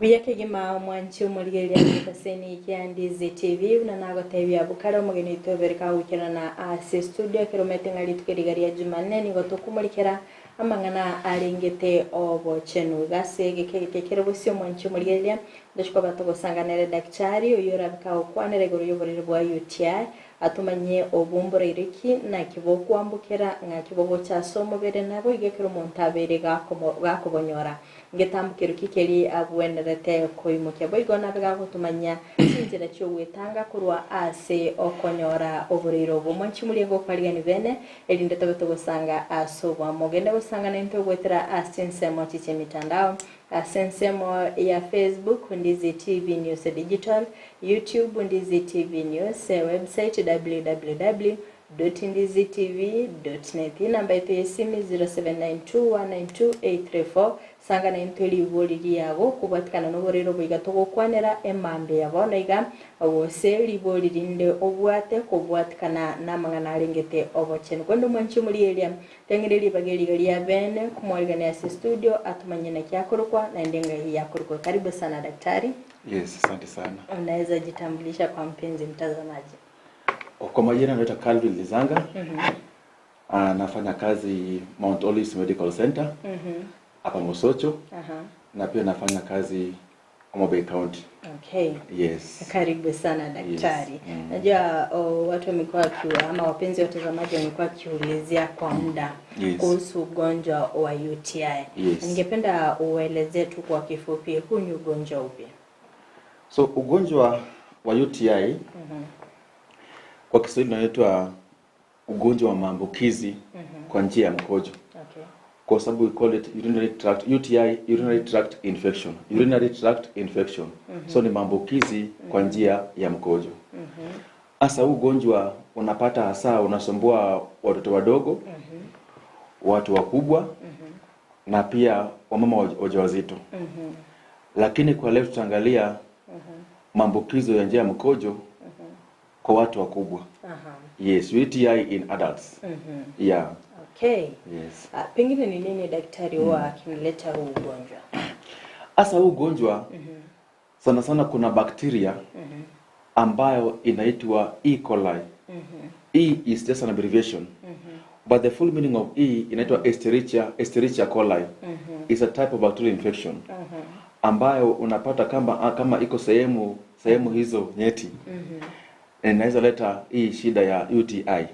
Buyakegima mwanchi omorigereria kaseni kia Ndizi TV na nagotebia bukara omogeni tobereka gukirana ase studio kiromete ngari tukerigaria Jumanne nigo tokumurikera amang'ana arengete obochenu gase geke kero bosio mwanchi omorigereria ndashiko batogosanganere daktari oyorabika okwanere igoro y'oborere bwa UTI atumanye obumbura iriki na kibokwambukira nga kibogocha somo bere nabo igekero montabere gakobonyora ngetambukiro kikeri abwenerete koimukia boigo nabe gagotumanya chinjira chiogwetanga kurwa ase okonyora oborero obo mwanchi muliego kwarigani bene erinde tobe togosanga asobwa mogende gosanga nento gwetera ase ensemo chiche mitandao ase ensemo ya Facebook Ndizi TV News Digital, YouTube Ndizi TV News, website www.ndizitv.net, namba yetu ya simu 0792192834 sanga na inteli ibori yago kubatikana n'oborero bwiga togokwanera emambe yabo noiga gose libori rinde obwate kubwatikana n'amang'ana arengete obochenu kwendo mwanchi muri eria tengere libageri ria bene kumwarigana ya studio atumanye na kyakorokwa na ndenga hii yakorokwa. Karibu sana daktari. Yes, asante sana. Unaweza jitambulisha kwa mpenzi mtazamaji? Kwa majina naitwa Calvin Lizanga. Nafanya kazi Mount Olives Medical Center hapa Mosocho. Na pia nafanya kazi Homa Bay County. Okay. Yes. Karibu sana daktari. Yes. Najua watu wamekuwa ama wapenzi watazamaji wamekuwa kiulizia kwa muda kuhusu ugonjwa wa UTI. Yes. Ningependa uelezee tu kwa kifupi huu ni ugonjwa upi? So ugonjwa wa UTI kwa Kiswahili unaitwa ugonjwa wa maambukizi kwa njia ya mkojo. Okay. Kwa sababu we call it urinary tract UTI, urinary tract infection. Urinary tract infection. So ni maambukizi kwa njia ya mkojo. Hasa huu ugonjwa unapata hasa unasumbua watoto wadogo, watu wakubwa, na pia wamama wajawazito. Lakini kwa leo tutaangalia maambukizo ya njia ya mkojo kwa watu wakubwa. Yes, UTI in adults. Yeah. Okay. Yes. Pengine ni nini daktari huwa kinaleta huu ugonjwa? Hasa huu ugonjwa sana sana kuna bakteria ambayo inaitwa E. coli. E is just an abbreviation. But the full meaning of E inaitwa Escherichia coli. It's a type of bacterial infection. Ambayo unapata kama iko sehemu hizo nyeti. Inaweza leta hii shida ya UTI.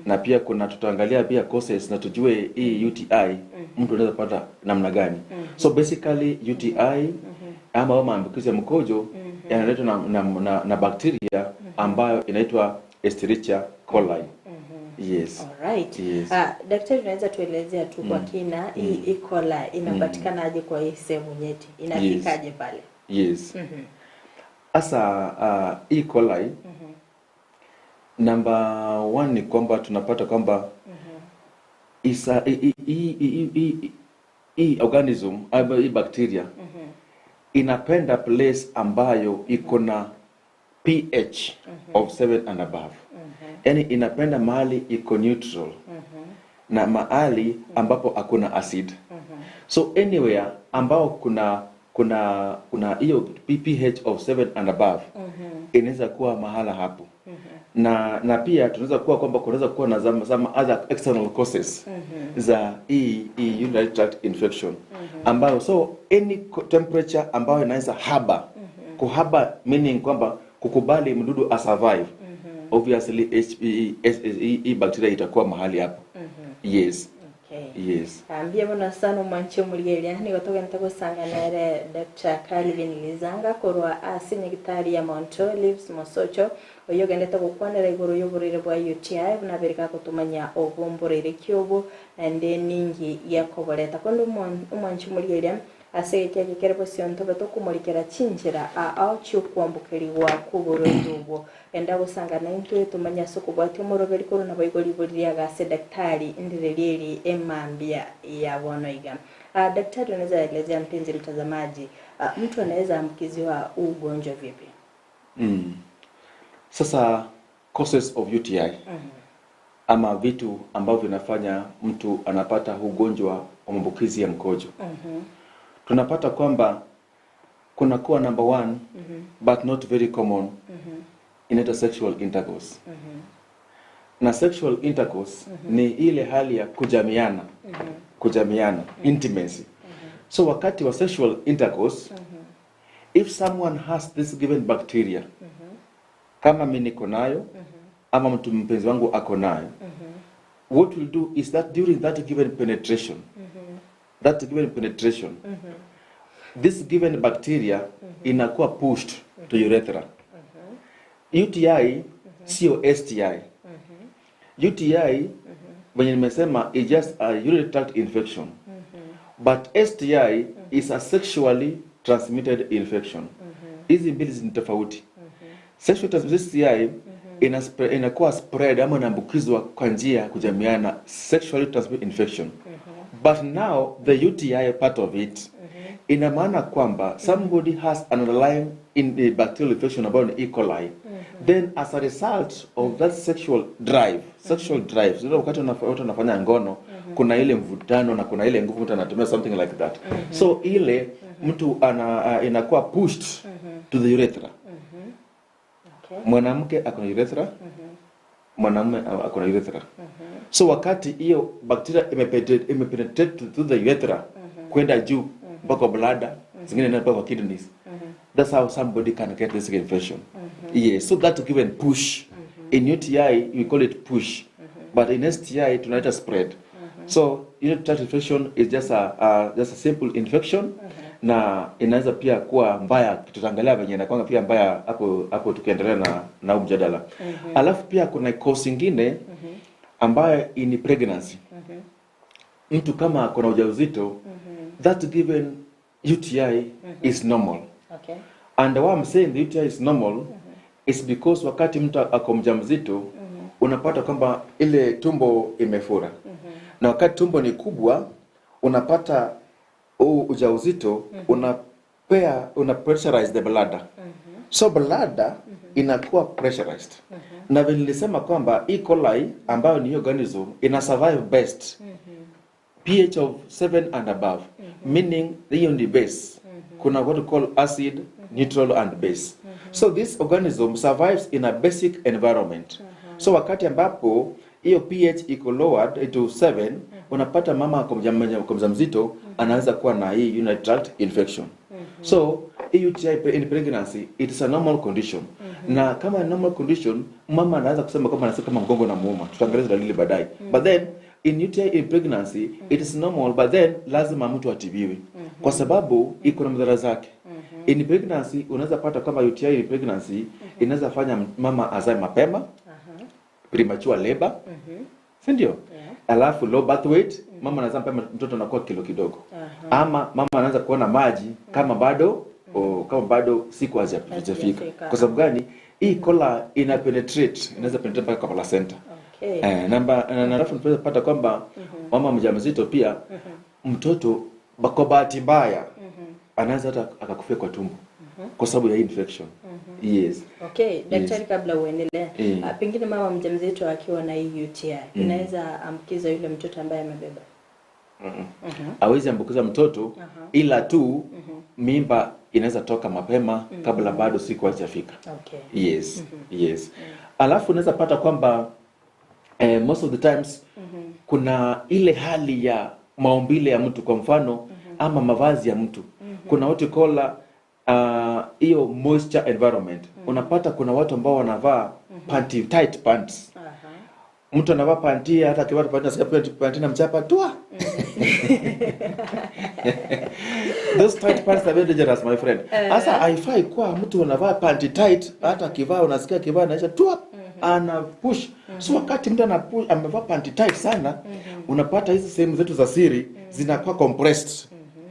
Na pia kuna tutaangalia pia causes na tujue hii UTI mtu anaweza pata namna gani. So basically UTI ama maambukizi ya mkojo yanaletwa na bakteria ambayo inaitwa Escherichia coli. Yes. Alright. Yes. Daktari, unaweza tuelezea tu kwa kina hii E. coli inapatikanaje kwa hii sehemu nyeti? Inafikaje pale? Yes. Asa E. coli number 1 ni kwamba tunapata kwamba hii organism au hii bacteria inapenda place ambayo iko na pH of 7 and above. Yaani inapenda mahali iko neutral na mahali ambapo hakuna acid. So anywhere ambao kuna hiyo pH of 7 and above inaweza kuwa mahala hapo. Na pia tunaweza kuwa kwamba kunaweza kuwa na some other external causes za hii urinary tract infection ambayo so any temperature ambayo inaweza haba kuhaba, meaning kwamba kukubali mdudu asurvive, obviously HPE bacteria itakuwa mahali hapo. Yes. Okay. Yes. Ambia bona sana mwanchi omurigereria nigo togente gosanganere Dr. Calvin Lizanga korwa ase nyagitari ya Mount Olives Mosocho oyo gendete gokwanera igoro y'oborere bwa UTI bunabereka gotumanya obomborere kiobo naende ningi yakoboreta kondo omwanchi omurigereria ase geke kere bosionto batokumurikera chinjira ao chikwambukeriwa kuborere obwo enda gusanga na intwe tumanya soko bwati omoroberi koro na baigori boriria gase daktari ndirerieri emambia ya bonoiga. Daktari, unaweza elezea mpenzi mtazamaji, mtu anaweza ambukiziwa ugonjwa vipi? Sasa causes of UTI ama vitu ambavyo vinafanya mtu anapata ugonjwa wa maambukizi ya mkojo. Tunapata kwamba Kuna kuwa number one, but not very common, inaitwa sexual intercourse. Na sexual intercourse ni ile hali ya kujamiana, kujamiana, intimacy. So wakati wa sexual intercourse, if someone has this given bacteria, kama mimi niko nayo ama mtu mpenzi wangu ako nayo, what we'll do is that during that given penetration, that given penetration, this given bacteria inakuwa pushed to urethra. UTI sio STI. UTI venye nimesema is just a urinary tract infection. But STI is a sexually transmitted infection. Hizi mbili ni tofauti. Sexually transmitted STI inakuwa spread ama inaambukizwa kwa njia ya kujamiana, sexually transmitted infection. But now the UTI part of it ina maana kwamba somebody has an underlying in the bacterial infection ambayo ni E. coli. Then as a result of that sexual drive, sexual drive, so wakati watu wanafanya ngono, kuna ile mvutano na kuna ile nguvu mtu anatumia, something like that. So ile mtu inakuwa pushed to the urethra. Mwanamke ako na urethra, mwanamume ako na urethra. So wakati hiyo bacteria imepenetrate to the urethra kwenda juu mpaka bladder, zingine inaenda mpaka kwa kidneys. That's how somebody can get this infection. Yes, so that given push. In UTI we call it push, but in STI tunaita spread. So urinary tract infection is just a simple infection, na inaweza pia kuwa mbaya. Tutaangalia venye inakuwa pia mbaya hapo hapo tukiendelea na huu mjadala. Alafu pia kuna cause ingine ambayo ni pregnancy. Mtu kama ako na ujauzito, that given UTI is normal. And why I'm saying the UTI is normal is because wakati mtu ako mjamzito, unapata kwamba ile tumbo imefura. Na wakati tumbo ni kubwa, unapata huu ujauzito una pressurize the bladder. So bladder inakuwa pressurized. Na vile nilisema kwamba E. coli ambayo ni hiyo organism ina survive best pH of 7 and above, meaning hiyo ni base. Kuna what we call acid, neutral and base. So this organism survives in a basic environment. So wakati ambapo hiyo pH iko lowered to 7, unapata mama ako mjamzito anaweza kuwa na hii urinary tract infection. So hii UTI in pregnancy, it is a normal condition. Na kama normal condition, mama anaweza kusema kama anasikia kama mgongo na muuma. Tutaangalia dalili baadaye. But then in UTI in pregnancy it is normal, but then lazima mtu atibiwe kwa sababu iko na madhara zake. In pregnancy unaweza pata kwamba UTI in pregnancy inaweza fanya mama azae mapema, premature labor, si ndio? Yeah. Alafu low birth weight, mama anazaa mapema, mtoto anakuwa kilo kidogo. Ama mama anaanza kuona maji kama bado siku hazijafika. Hazijafika. Kwa sababu gani? Hii coli ina penetrate, inaweza penetrate mpaka kwa placenta. Eh, namba na alafu tunaweza pata kwamba mama mjamzito pia, mtoto kwa bahati mbaya anaweza hata akakufia kwa tumbo kwa sababu ya hii infection. Yes. Okay, daktari, kabla uendelee, pengine mama mjamzito akiwa na hii UTI inaweza ambukiza yule mtoto ambaye amebeba? Hawezi ambukiza mtoto, ila tu mimba inaweza toka mapema kabla bado siku hazijafika. Yes. Alafu unaweza pata kwamba most of the times kuna ile hali ya maumbile ya mtu, kwa mfano, ama mavazi ya mtu. Kuna what you call hiyo moisture environment. Unapata kuna watu ambao wanavaa panty, tight pants. Mtu anavaa panty, hata akivaa panty nasikia panty na mchapa tua. Those tight pants are very dangerous, my friend. Sasa haifai kuwa mtu anavaa panty tight, hata akivaa unasikia akivaa anaisha tua, ana push. So wakati mtu ana push, amevaa panty tight sana, unapata hizi sehemu zetu za siri zinakuwa compressed.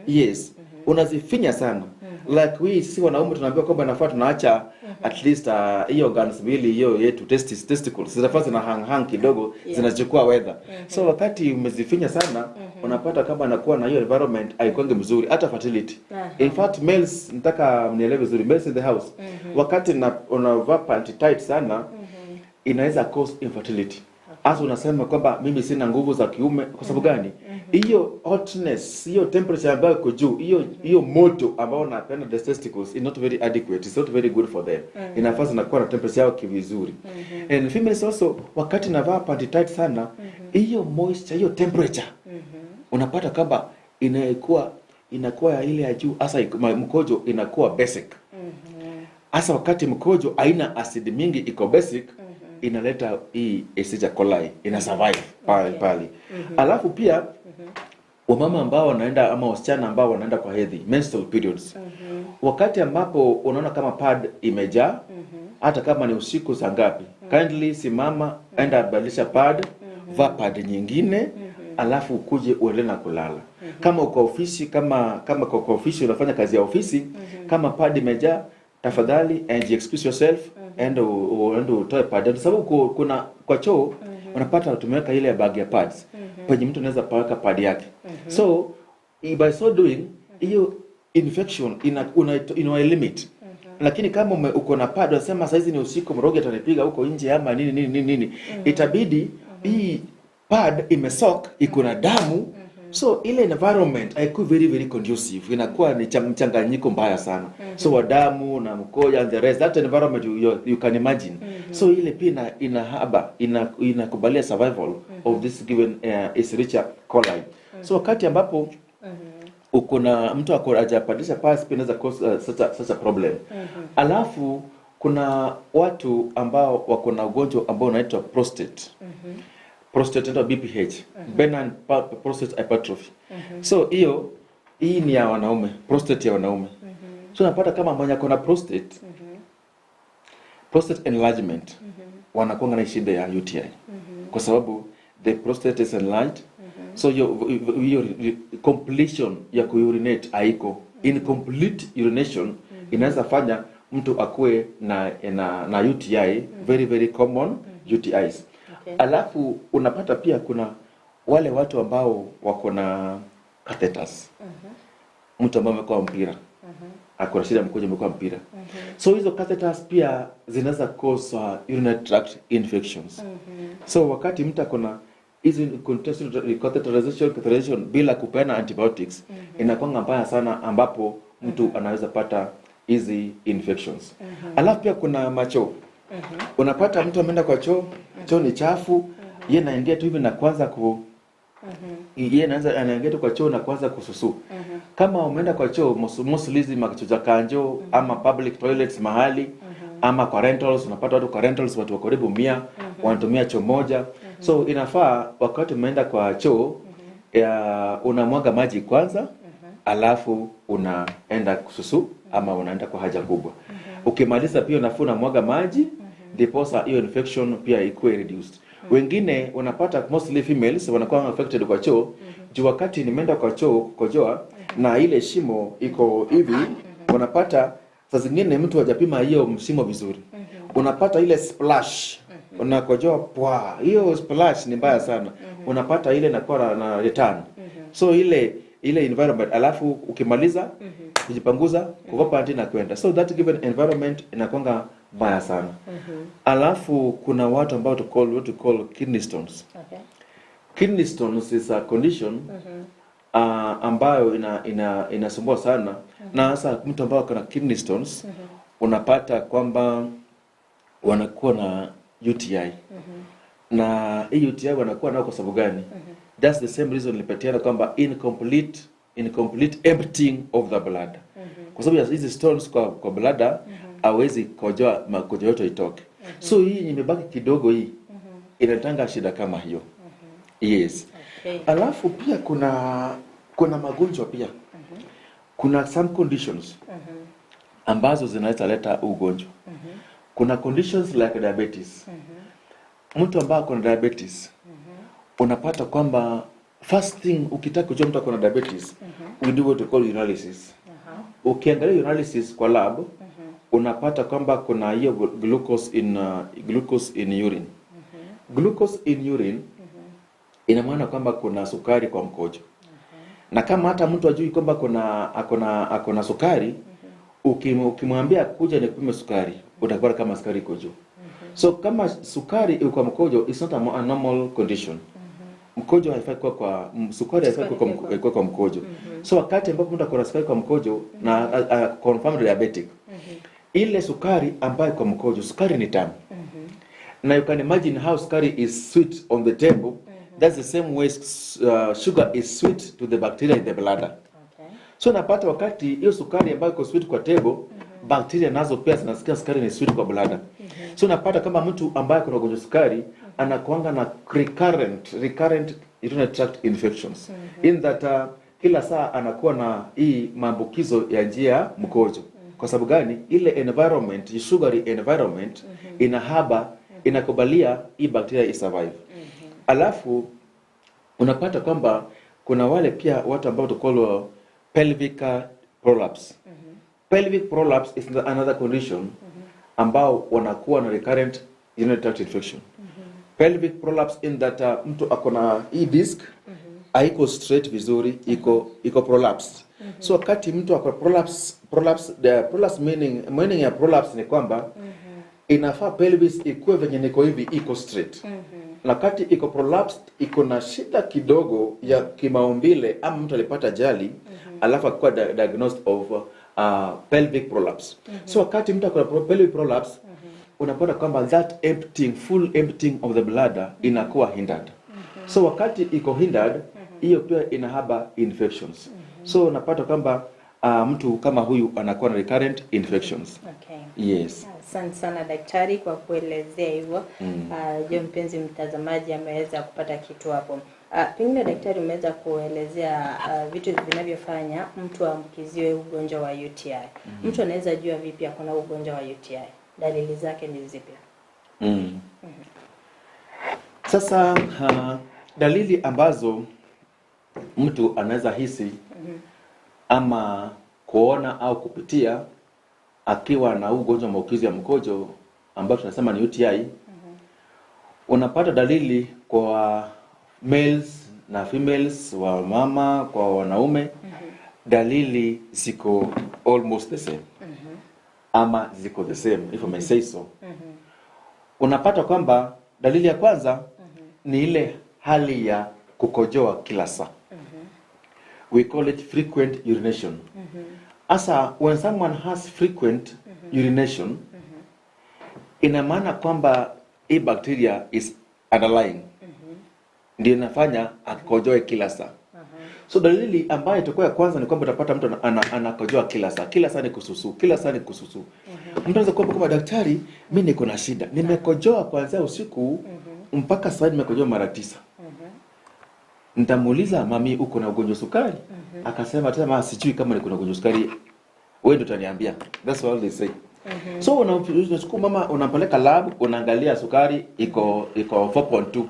Yes. Unazifinya sana. Like we, sisi wanaume tunaambiwa kwamba nafaa tunaacha at least hiyo organs mbili hiyo yetu testicles zinafaa zina hang hang kidogo, zinachukua weather. So wakati umezifinya sana, unapata kama anakuwa na hiyo environment haikuangi mzuri, hata fertility. In fact, males, nataka mnielewe vizuri, males in the house, wakati unavaa panty tight sana, inaweza cause infertility. Hasa unasema kwamba mimi sina nguvu za kiume. Kwa sababu gani? Hiyo hotness, hiyo temperature ambayo iko juu, hiyo moto ambao unapenda the testicles is not very adequate, it's not very good for them. Inafaa zinakuwa na temperature yao kivizuri. And females also, wakati navaa panty tight sana, hiyo moisture, hiyo temperature, unapata kwamba inakuwa ile ya juu, hasa mkojo inakuwa basic. Hasa wakati mkojo haina asidi mingi, iko basic, inaleta hii Escherichia coli ina survive pale pale. Alafu pia wamama ambao wanaenda ama wasichana ambao wanaenda kwa hedhi, menstrual periods, wakati ambapo unaona kama pad imejaa, hata kama ni usiku saa ngapi, kindly simama, enda badilisha pad, vaa pad nyingine, alafu ukuje uendelee na kulala. Kama uko ofisi, kama uko ofisi unafanya kazi ya ofisi, kama pad imejaa, tafadhali and excuse yourself, enda utoe pad, kwa sababu kuna kwa choo unapata tumeweka ile bag ya pads penye mtu anaweza paweka pad yake. So by so doing, hiyo infection ina limit. Lakini kama uko na pad, unasema saizi ni usiku, mrogi atanipiga huko nje ama nini nini nini nini, itabidi hii pad imesoak, iko na damu, so ile environment haikuwa very very conducive, inakuwa ni mchanganyiko mbaya sana, so wa damu na mkojo and the rest, that environment you can imagine. So ile pia ina haba inakubalia survival of this given Escherichia coli. So wakati ambapo uko na mtu ako hajapandisha pass, pia inaweza cause such a problem. Alafu kuna watu ambao wako na ugonjwa ambao unaitwa prostate, inaitwa BPH, benign prostate hypertrophy. So hiyo hii ni ya wanaume, prostate ya wanaume. So unapata kama mwenye ako na prostate enlargement wanakuwa na shida ya UTI kwa sababu the prostate is enlarged. So hiyo completion ya kuurinate haiko. Incomplete urination inaweza fanya mtu akuwe na UTI, very very common UTIs. Alafu unapata pia kuna wale watu ambao wako na catheters, mtu ambaye amekuwa mpira, ako na shida ya mkojo, amekuwa mpira. So hizo catheters pia zinaweza cause urinary tract infections. So wakati mtu ako na hizi catheterization bila kupeana antibiotics, inakuwa mbaya sana, ambapo mtu anaweza pata hizi infections. Alafu pia kuna machoo. Unapata mtu ameenda kwa choo, choo ni chafu, yeye anaingia tu hivi na kuanza ku yeye anaingia tu kwa choo na kuanza kususu. Kama umeenda kwa choo, mostly hizi machoo za kanjo ama public toilets mahali ama kwa rentals, unapata watu kwa rentals, watu wa karibu 100 wanatumia choo moja. So inafaa wakati umeenda kwa choo ya, unamwaga maji kwanza, alafu unaenda kususu ama unaenda kwa haja kubwa. Ukimaliza pia unafaa unamwaga maji, ndiposa hiyo infection pia ikuwe reduced. Wengine unapata mostly females wanakuwa affected kwa choo juu wakati nimeenda kwa choo kukojoa na ile shimo iko hivi, unapata saa zingine mtu hajapima hiyo mshimo vizuri, unapata ile splash, unakojoa pwa, hiyo splash ni mbaya sana. Unapata ile inakuwa na return. So ile environment, alafu ukimaliza kujipanguza, kuvaa panty na kwenda, so that given environment inakuanga mbaya sana. Alafu kuna watu ambao to call, what we call kidney stones. Kidney stones is a condition ambayo inasumbua sana, na hasa mtu ambao ako na kidney stones unapata kwamba wanakuwa na UTI. Na hii UTI wanakuwa nao kwa sababu gani? That's the same reason nilipatiana kwamba incomplete emptying of the bladder, kwa sababu ya hizi stones kwa bladder hawezi kojoa makojo yote itoke. So hii imebaki kidogo, hii inaletanga shida kama hiyo, yes. Alafu pia kuna magonjwa pia, kuna some conditions ambazo zinaweza leta ugonjwa. Kuna conditions like diabetes. Mtu ambaye ako na diabetes, unapata kwamba first thing ukitaka kujua mtu ako na diabetes, we do what we call urinalysis. Ukiangalia urinalysis kwa lab, unapata kwamba kuna hiyo glucose in urine. Glucose in urine ina maana kwamba kuna sukari kwa mkojo. Na kama hata mtu ajui kwamba kuna ako na sukari, ukimwambia kuja nikupime sukari, utapata kama sukari iko juu. So kama sukari iko kwa mkojo, it's not a normal condition. Mkojo haifai kuwa kwa sukari haifai kuwa kwa, kuwa kwa mkojo. So wakati ambapo mtu akona sukari kwa mkojo na confirmed diabetic, ile sukari ambayo kwa mkojo, sukari ni tamu, na you can imagine how sukari is sweet on the table. That's the same way sugar is sweet to the bacteria in the bladder. So napata wakati hiyo sukari ambayo iko sweet kwa table, bacteria nazo pia zinasikia sukari ni sweet kwa bladder. So napata kama mtu ambaye kuna ugonjwa sukari anakuanga na recurrent urinary tract infections, in that kila saa anakuwa na hii maambukizo ya njia ya mkojo. Kwa sababu gani? Ile environment, sugary environment, inahaba inakubalia hii bacteria isurvive. Alafu unapata kwamba kuna wale pia watu ambao tucall pelvic prolapse. Pelvic prolapse is another condition ambao wanakuwa na recurrent urinary tract infection. Pelvic prolapse in that mtu ako na hii disc haiko straight vizuri, iko prolapse. So wakati mtu ako prolapse, the prolapse meaning ya prolapse ni kwamba inafaa pelvis ikuwe venye niko hivi, iko straight, na wakati iko prolapsed, iko na shida kidogo ya kimaumbile ama mtu alipata ajali, alafu akakuwa diagnosed of pelvic prolapse. So wakati mtu akona pelvic prolapse, unapata kwamba that emptying, full emptying of the bladder inakuwa hindered. So wakati iko hindered, hiyo pia inahaba infections. So unapata kwamba mtu kama huyu anakuwa na recurrent infections. Yes. Asante sana daktari kwa kuelezea hivyo. Je, mpenzi mtazamaji ameweza kupata kitu hapo? Pengine daktari umeweza kuelezea vitu vinavyofanya mtu aambukiziwe ugonjwa wa UTI. Mtu anaweza jua vipi akona ugonjwa wa UTI? Dalili zake ni zipi? Sasa dalili ambazo mtu anaweza hisi ama kuona au kupitia akiwa na huu ugonjwa wa maambukizi ya mkojo ambao tunasema ni UTI, unapata dalili kwa males na females, wa mama kwa wanaume, dalili ziko almost the same ama ziko the same, if I may say so. Unapata kwamba dalili ya kwanza ni ile hali ya kukojoa kila saa. We call it frequent urination. Asa when someone has frequent urination, ina maana kwamba hii bacteria is underlying, ndio inafanya akojoe kila saa. So dalili ambayo itakuwa ya kwanza ni kwamba utapata mtu anakojoa kila saa, kila saa ni kususu, kila saa ni kususu. Mtu anaweza kuwa kama, "Daktari, mi niko na shida, nimekojoa kuanzia usiku mpaka sasa nimekojoa mara 9." Nitamuuliza, "Mami, uko na ugonjwa sukari?" Akasema tena, "Ah, sijui kama niko na ugonjwa sukari, wewe ndio utaniambia." That's what they say. So unachukua mama, unampeleka lab, unaangalia sukari iko 4.2.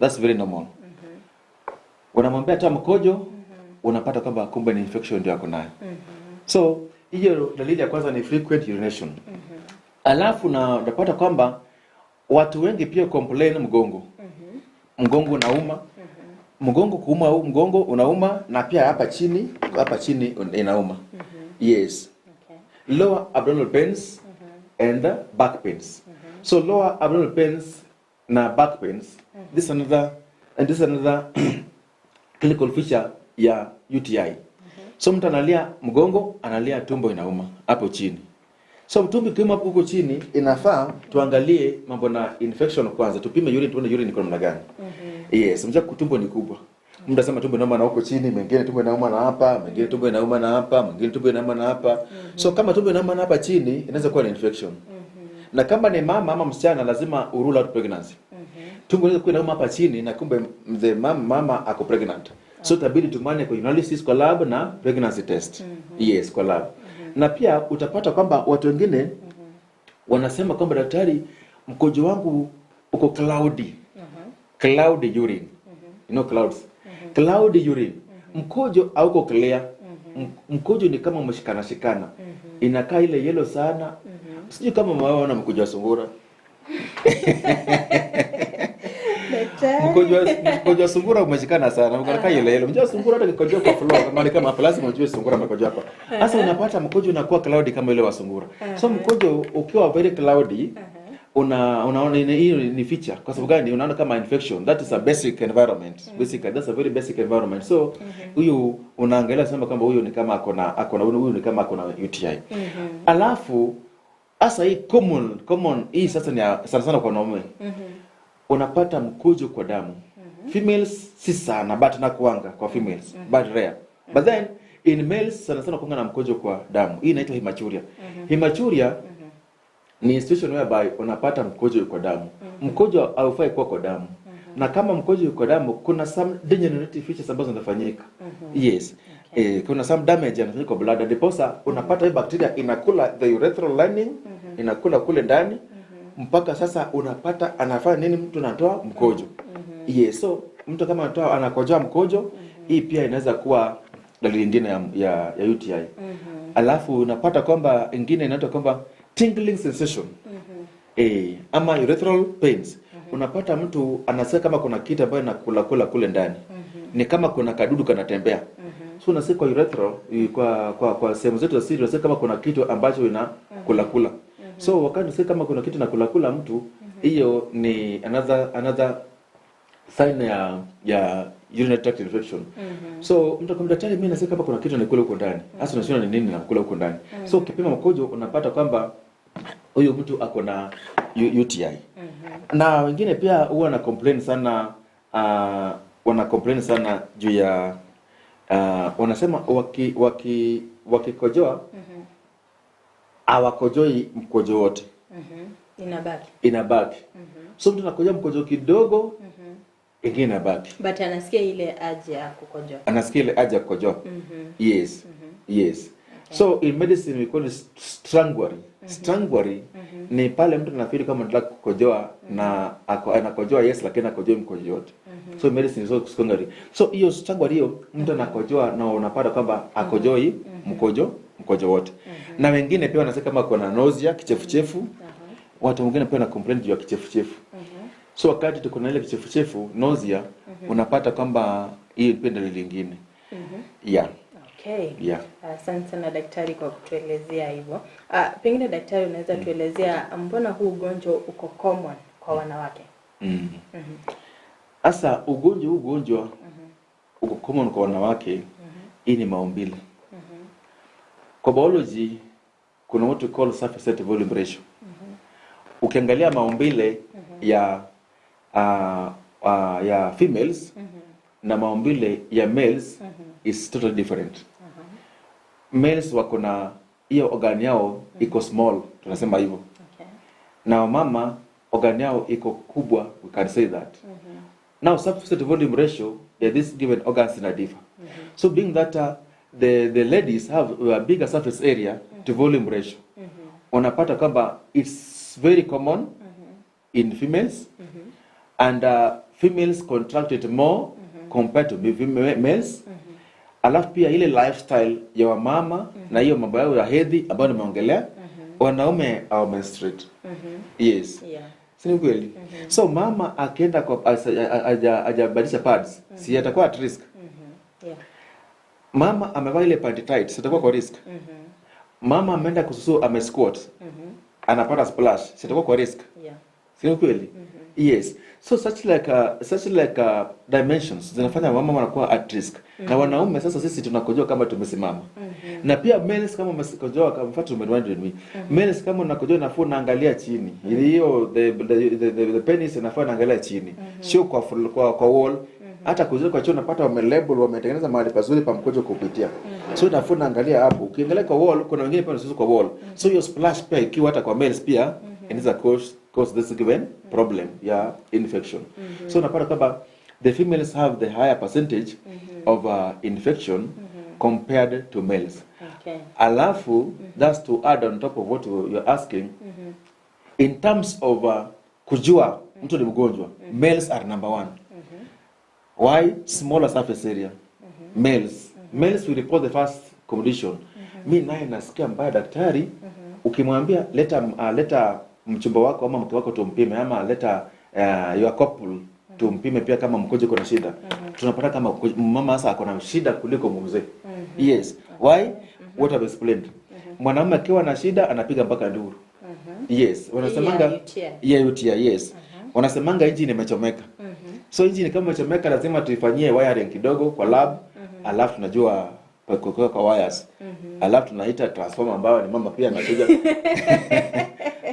That's very normal. Unamwambia toa mkojo, unapata kwamba kumbe ni infection ndio ako nayo. So hiyo dalili ya kwanza ni frequent urination. Alafu na unapata kwamba watu wengi pia complain mgongo. Mgongo unauma. Mgongo kuuma au mgongo unauma na pia hapa chini inauma. Yes. Lower abdominal pains and back pains. So lower abdominal pains na back pains, this is another clinical feature ya UTI. So mtu analia mgongo, analia tumbo inauma hapo chini. So tumbo ikiuma hapo huko chini, inafaa tuangalie mambo na infection kwanza, tupime urine tuone urine iko namna gani. Yes, mja tumbo ni kubwa. Mtu anasema tumbo inauma na huko chini, mengine tumbo inauma na hapa, mengine tumbo inauma na hapa, mengine tumbo inauma na hapa. So kama tumbo inauma na hapa chini, inaweza kuwa ni infection. Na kama ni mama ama msichana, lazima urule out pregnancy. Tumbo inaweza kuwa inauma hapa chini na kumbe mzee mama ako pregnant. So itabidi tumane kwa urinalysis kwa lab na pregnancy test. Yes, kwa lab. Na pia utapata kwamba watu wengine wanasema kwamba, "Daktari, mkojo wangu uko cloudy." Cloudy urine. You know clouds. Cloudy urine. Mkojo hauko clear. Mkojo ni kama umeshikana shikana. Inakaa ile yellow sana. Sijui kama umewaona mkojo wa sungura. Daktari. Mkojo wa sungura umeshikana sana. Unakaa yellow yellow. Mkojo wa sungura hata ukikojoa kwa floor kama ni kama lazima ujue sungura amekojoa hapa. Sasa unapata mkojo unakuwa cloudy kama ile wa sungura. So mkojo ukiwa very cloudy, unaona hiyo ni feature. Kwa sababu gani? Unaona kama infection, that is a basic environment. Basically that's a very basic environment. So huyu unaangalia sema kwamba huyu ni kama akona huyu ni kama akona UTI. Alafu sasa hii common hii sasa ni sana sana kwa wanaume. Unapata mkojo kwa damu. Females si sana, but nakuanga kwa females, but rare. But then in males sana sana kuanga na mkojo kwa damu. Hii inaitwa hematuria. Hematuria ni situation whereby unapata mkojo kwa damu. Mkojo haufai kuwa kwa damu. Na kama mkojo kwa damu, kuna some degenerative features ambazo zinafanyika. Yes. Kuna some damage yanafanyika kwa bladder. Ndiposa unapata hii bacteria inakula the urethral lining, inakula kule ndani mpaka sasa unapata anafanya nini, mtu anatoa mkojo. Yes, so mtu kama anatoa anakojoa mkojo, hii pia inaweza kuwa dalili nyingine ya UTI. Alafu unapata kwamba ingine inaitwa kwamba tingling sensation. Ama urethral pains. Unapata mtu anasikia kama kuna kitu ambayo inakula kula kule ndani. Ni kama kuna kadudu kanatembea. So unasikia kwa urethral, kwa sehemu zetu za siri, unasikia kama kuna kitu ambacho ina kula kula. So wakati unasikia kama kuna kitu inakula kula mtu, hiyo ni another sign ya urinary tract infection. So mtu akamwambia daktari, mimi nasikia kama kuna kitu nakula huko ndani. Sasa unashindwa ni nini nakula huko ndani. So ukipima mkojo unapata kwamba huyu mtu ako na UTI. Na wengine pia huwa na complain sana, wana complain sana juu ya wanasema wakikojoa hawakojoi mkojo wote. Inabaki. Inabaki. So mtu anakojoa mkojo kidogo, ingine inabaki. But anasikia ile haja ya kukojoa. Anasikia ile haja ya kukojoa. Yes. Yes. So in medicine we call it strangury. Strangury ni pale mtu anafeel kama anataka kukojoa na anakojoa, yes, lakini anakojoa mkojo yote. So in medicine is also strangury. So hiyo strangury hiyo mtu anakojoa na unapata kwamba akojoi mkojo wote. Na wengine pia wanasema kama kuna nausea, kichefuchefu. Watu wengine pia wana complain juu ya kichefuchefu. So wakati tuko na ile kichefuchefu, nausea, unapata kwamba hiyo pia dalili nyingine. Yeah. Okay. Yeah. Asante sana daktari kwa kutuelezea hivyo. Pengine daktari unaweza tuelezea mbona huu ugonjwa uko common kwa wanawake? Sasa ugonjwa uko common kwa wanawake, hii ni maumbile. Kwa biology kuna what we call surface area volume ratio. Ukiangalia maumbile ya females na maumbile ya males is totally different. Males wako na hiyo organ yao iko small, tunasema hivyo. Na wamama organ yao iko kubwa, we can say that. Now surface to volume ratio ya this given organs ina differ. So being that the ladies have a bigger surface area to volume ratio, unapata kwamba it's very common in females, and females contract it more compared to males. Alafu pia ile lifestyle ya wamama na hiyo mambo yao ya hedhi ambayo nimeongelea, wanaume hawa menstruate. Yes. Si ni kweli? So mama akienda kwa hajabadilisha pads, si atakuwa at risk? Mama amevaa ile panty tight, si atakuwa kwa risk? Mama ameenda kususu, amesquat, anapata splash, si atakuwa kwa risk? Si ni kweli? Yes. So such like dimensions zinafanya mama wanakuwa at risk. Na wanaume sasa sisi tunakojoa kama tumesimama. Na pia males kama umekojoa, kama mfano tumeremind me. Males kama unakojoa inafaa unaangalia chini. Hiyo the penis inafaa unaangalia chini. Sio kwa wall. Hata kuzuri kwa choo unapata wamelabel, wametengeneza mahali pazuri pa mkojo kupitia. So inafaa unaangalia hapo. Ukiangalia kwa wall, kuna wengine pia wanasusu kwa wall. So hiyo splash pia ikiwa hata kwa males pia inaweza cause this given problem ya infection. So unapata kwamba the females have the higher percentage of infection compared to males. Alafu that's to add on top of what you're asking, in terms of kujua mtu ni mgonjwa, males are number one. Why? Smaller surface area. Males will report the first condition. Mi naye nasikia mbaya daktari. Ukimwambia leta mchumba wako ama mke wako tumpime, ama leta your couple tumpime pia kama mkojo kuna shida. Tunapata kama mama sasa ako na shida kuliko mzee. Yes. Why? What I've explained. Mwanamume akiwa na shida anapiga mpaka nduru. Yes, wanasemanga Ya UTI. ya UTI, yes. Wanasemanga engine imechomeka. So engine kama imechomeka lazima tuifanyie wiring kidogo kwa lab, alafu tunajua pa kuweka kwa wires. Alafu tunaita transformer ambayo ni mama pia anakuja.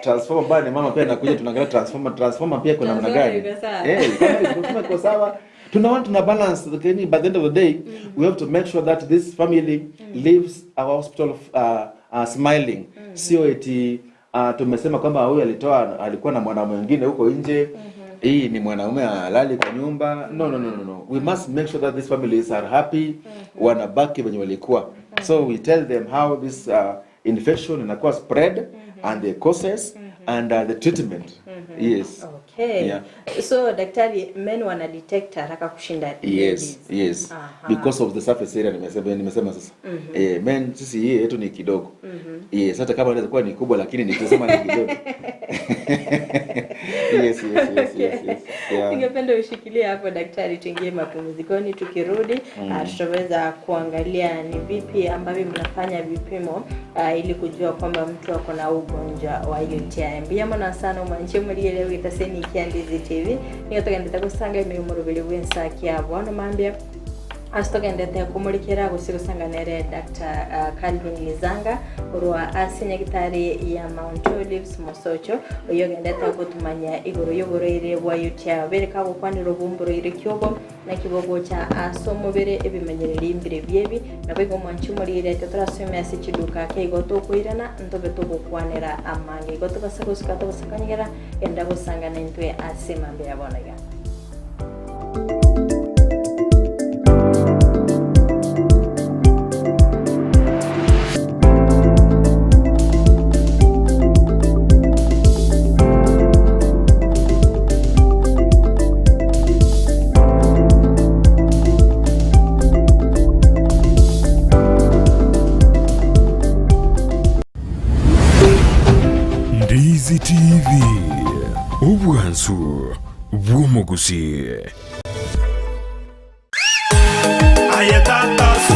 Transformer ambayo ni mama pia anakuja, tunaangalia transformer pia kuna namna gani. Transformer iko sawa. Eh, kama transformer iko sawa, tunaona tuna balance, lakini by the end of the day we have to make sure that this family leaves our hospital smiling. Sio eti tumesema kwamba huyu alitoa alikuwa na mwanaume mwingine huko nje. Hii ni mwanaume halali kwa nyumba. No, no, no, no, no. We must make sure that these families are happy, wanabaki venye walikuwa. So we tell them how this infection inakuwa spread and the causes and the treatment. Yes. Okay. Yeah. So daktari, men wana detect haraka kushinda Yes, ladies. yes. Aha. Because of the surface area nimesema sasa. Eh, men sisi hii yetu ni kidogo. Yes, hata kama inaweza kuwa ni kubwa lakini nikisema ni kidogo. Yes. Yeah. Ningependa ushikilie hapo daktari, tuingie mapumzikoni. Tukirudi tutaweza kuangalia ni vipi ambavyo mnafanya vipimo ili kujua kwamba mtu ako na ugonjwa wa UTI. Mbiyamona sana omwanche muriere gwitaseni kia Ndizi TV, nigo togendete gusanga emirimo rubiri bwensa kia bono mambia asitogendete kumurikira gose gusanganere Dr. Calvin Lizanga orwa ase nyagitari ya Mount Olives Mosocho, oyo gendete gutumanya iguru y'oborwaire bwa UTI bereka gukwanira obumburoire kyobo na kibogocha ase omobere ebimenyereri mbire biebi nabo igo mwanchi murire turasome ase chiduka keigo tokoirana ntobe togokwanera amange igo tobasa gosuka tobasakanyegera enda gusangana intwe ase mambe yabonaga. Ndizi TV, obwansu bw'omuguzi.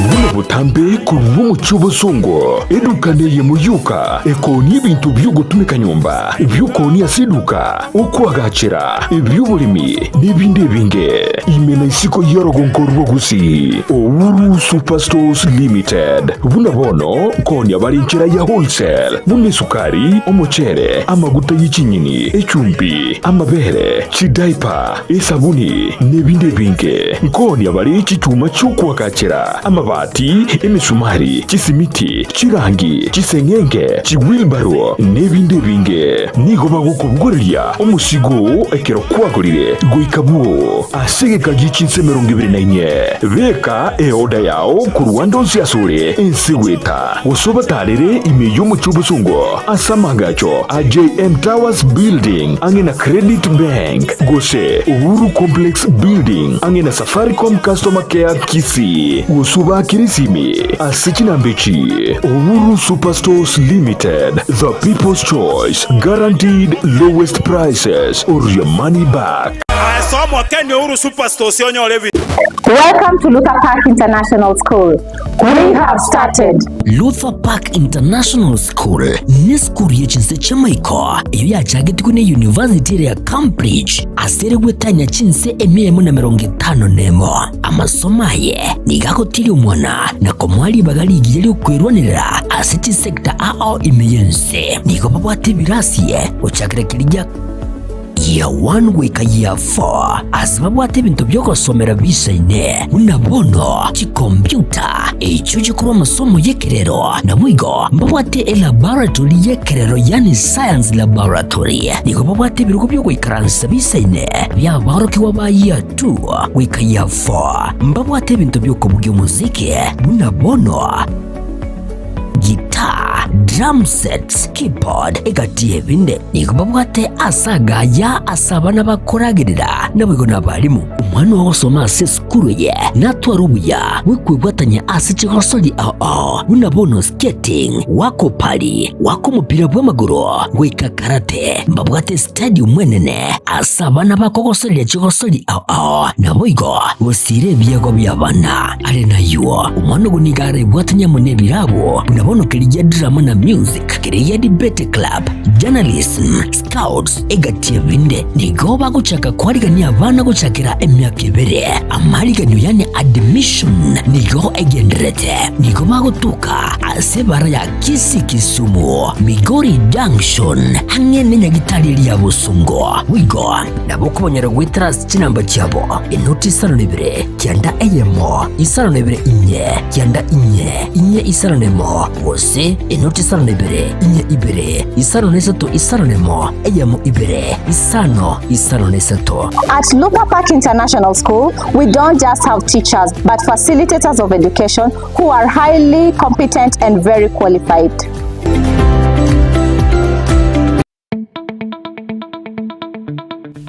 Buno butambe ku bw'omuco buzungu edukaneye muyuka ekoni ebintu by'ogutumika nyumba eby'okooni asiduka okwagachira eby'obulimi n'ebindi ebinge imena isiko y'orogonko rw'ogusi Owuru Superstores Limited buna bono koni abali nchera ya wholesale buna esukari, omochere, amaguta y'ikinyini, echumbi, amabere, chidaipa, esabuni n'ebindi ebinge nkoni abali ekichuma ky'okwagachira amabati, emisumari, chisimiti, chirangi, chisengenge, chiwilbaro n'ebindi ebinge nigo bagukubuguriria omusigo ekero kwagurire goikabuo asegeka gichinse 24 beka eoda yao ku Rwanda nsiasure ensigweta osobatarere imiyo mu cy'ubusungo asamagacho AJM Towers Building ange na Credit Bank gose Uhuru Complex Building ange na Safaricom Customer Care Kisi usuba kirisimi asichinambichi Uhuru Superstores Limited, the people's choice, guaranteed lowest prices or your money back. Welcome to Luther Park International School. We have started. Luther Park International School ni skuru yechinse chamaiko iyo yachagetikwe ne University ya Cambridge asere gwetanya chinse 151 amasomo aye nigakotiri omwana na komwali bagaligiye lyokwirwanirira ase chisector ao imeyense nigo babwate ebirasiye ochakira kirija year 1 wika year 4 asibabwate ebintu by'okusomera bisaine unabono chikompyuta echo chikorwa amasomo y'ekerero nabwigo mbabwate elaboratory y'ekerero yani science laboratory nigo babwate ebirugo by'okwikaransa bisaine byabarokiwa ba year 2 wika year 4 mbabwate ebintu by'okubuga omuziki bunabono guitar, drum sets, keyboard egati ebinde nikubabwate asagaya asabana bakoragirira nabwigo n'abarimu omwana wagosoma ase esukuru ye natwara obuya bwekwebwatanya ase chigosori ao bunabono skating wako pali wako mupira bw'amaguru gwika karate mbabwate stadium enene ase abana bakogosoria chigosori ao nabwigo gosire ebiago by'abana are nayo omwana ogo niga arebwatanya mune ebirabo bunabono kirija drama na music kirija debate club Journalism, Scouts, egati ebinde. Nigo bagochaka kwarigania abana gochakera emiaka ebere. Amariganio yani admission nigo egenderete. Nigo bagotuka ase bara ya Kisii Kisumu, Migori Junction, hang'ene nyagitari ya Busungo. Wigo nabo kubonyera gwitara chinamba chiabo inoti 52 9 eyemo 52 4 9 4 4 51 gose inoti 52 4 2 53 51 eyemo 2 5 53. At Luther Park International School, we don't just have teachers, but facilitators of education who are highly competent and very qualified.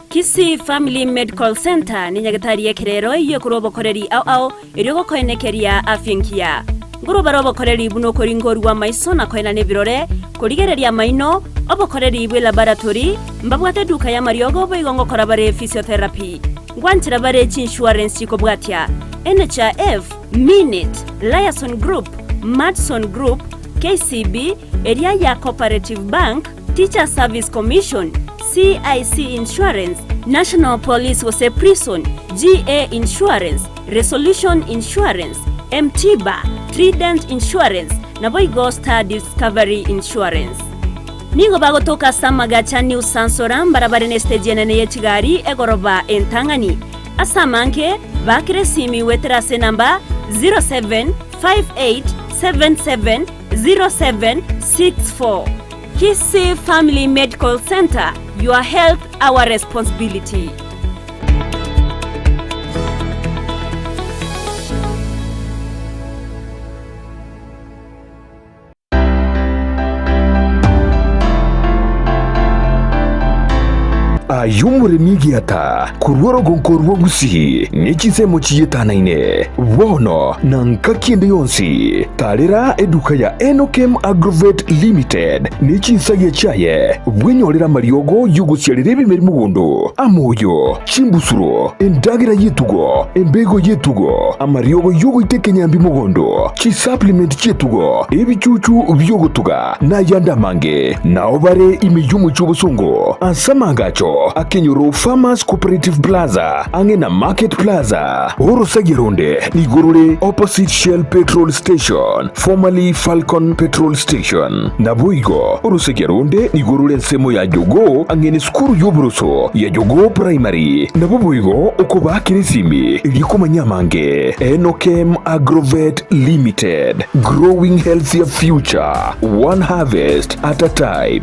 Kisii Family Medical Center ni nyagitari ekerero iyo kurobokoreri au au iriogokoenekeria afya nkiya nguru barobokoreri buno koringorwa maiso na koena nebirore kurigereria maino obokoreri bwe laboratory mbabwate duka ya mariogo boigongo kora bare physiotherapy ngwanchira bare insurance kobwatia NHIF Minute Liaison Group Madison Group KCB area ya Cooperative Bank Teacher Service Commission CIC Insurance National Police wose Prison GA Insurance Resolution Insurance Mtiba Trident Insurance na Boigo Star Discovery Insurance. Nigo bagotoka Samagacha New Sansora barabara ne stage enene yechigari egoroba entangani asamanke bakire simi weterase namba 0758770764. Kisii Family Medical Center, your health our responsibility. Ayumuremi giata kurwaro gonkorwo gusi n'ikisemo kiyetanaine bono na nkakinde yonsi tarera eduka ya Enokem Agrovet Limited n'ikinsaye cyaye bwenyorera mariogo yugusyarira ebimeri mugondo amoyo chimbusuro endagira yitugo embego yitugo amariogo yuguitekenyambi mugondo chi supplement chitugo ebicucu byogutuga n'ayandamange nao bare imiyumu cy'ubusungu asamangacho Akenyoro Farmers Cooperative Plaza angena Market Plaza Orosageronde Nigorore opposite Shell Petrol Station formerly Falcon Petrol Station Nabuigo Orosageronde Nigorore nsemo ya Jogo angene skuru y'oburuso ya Jogo Primary Nabuigo okoba kirisimi ilikumanya-mange Enokem Agrovet Limited, growing healthier future one harvest at a time.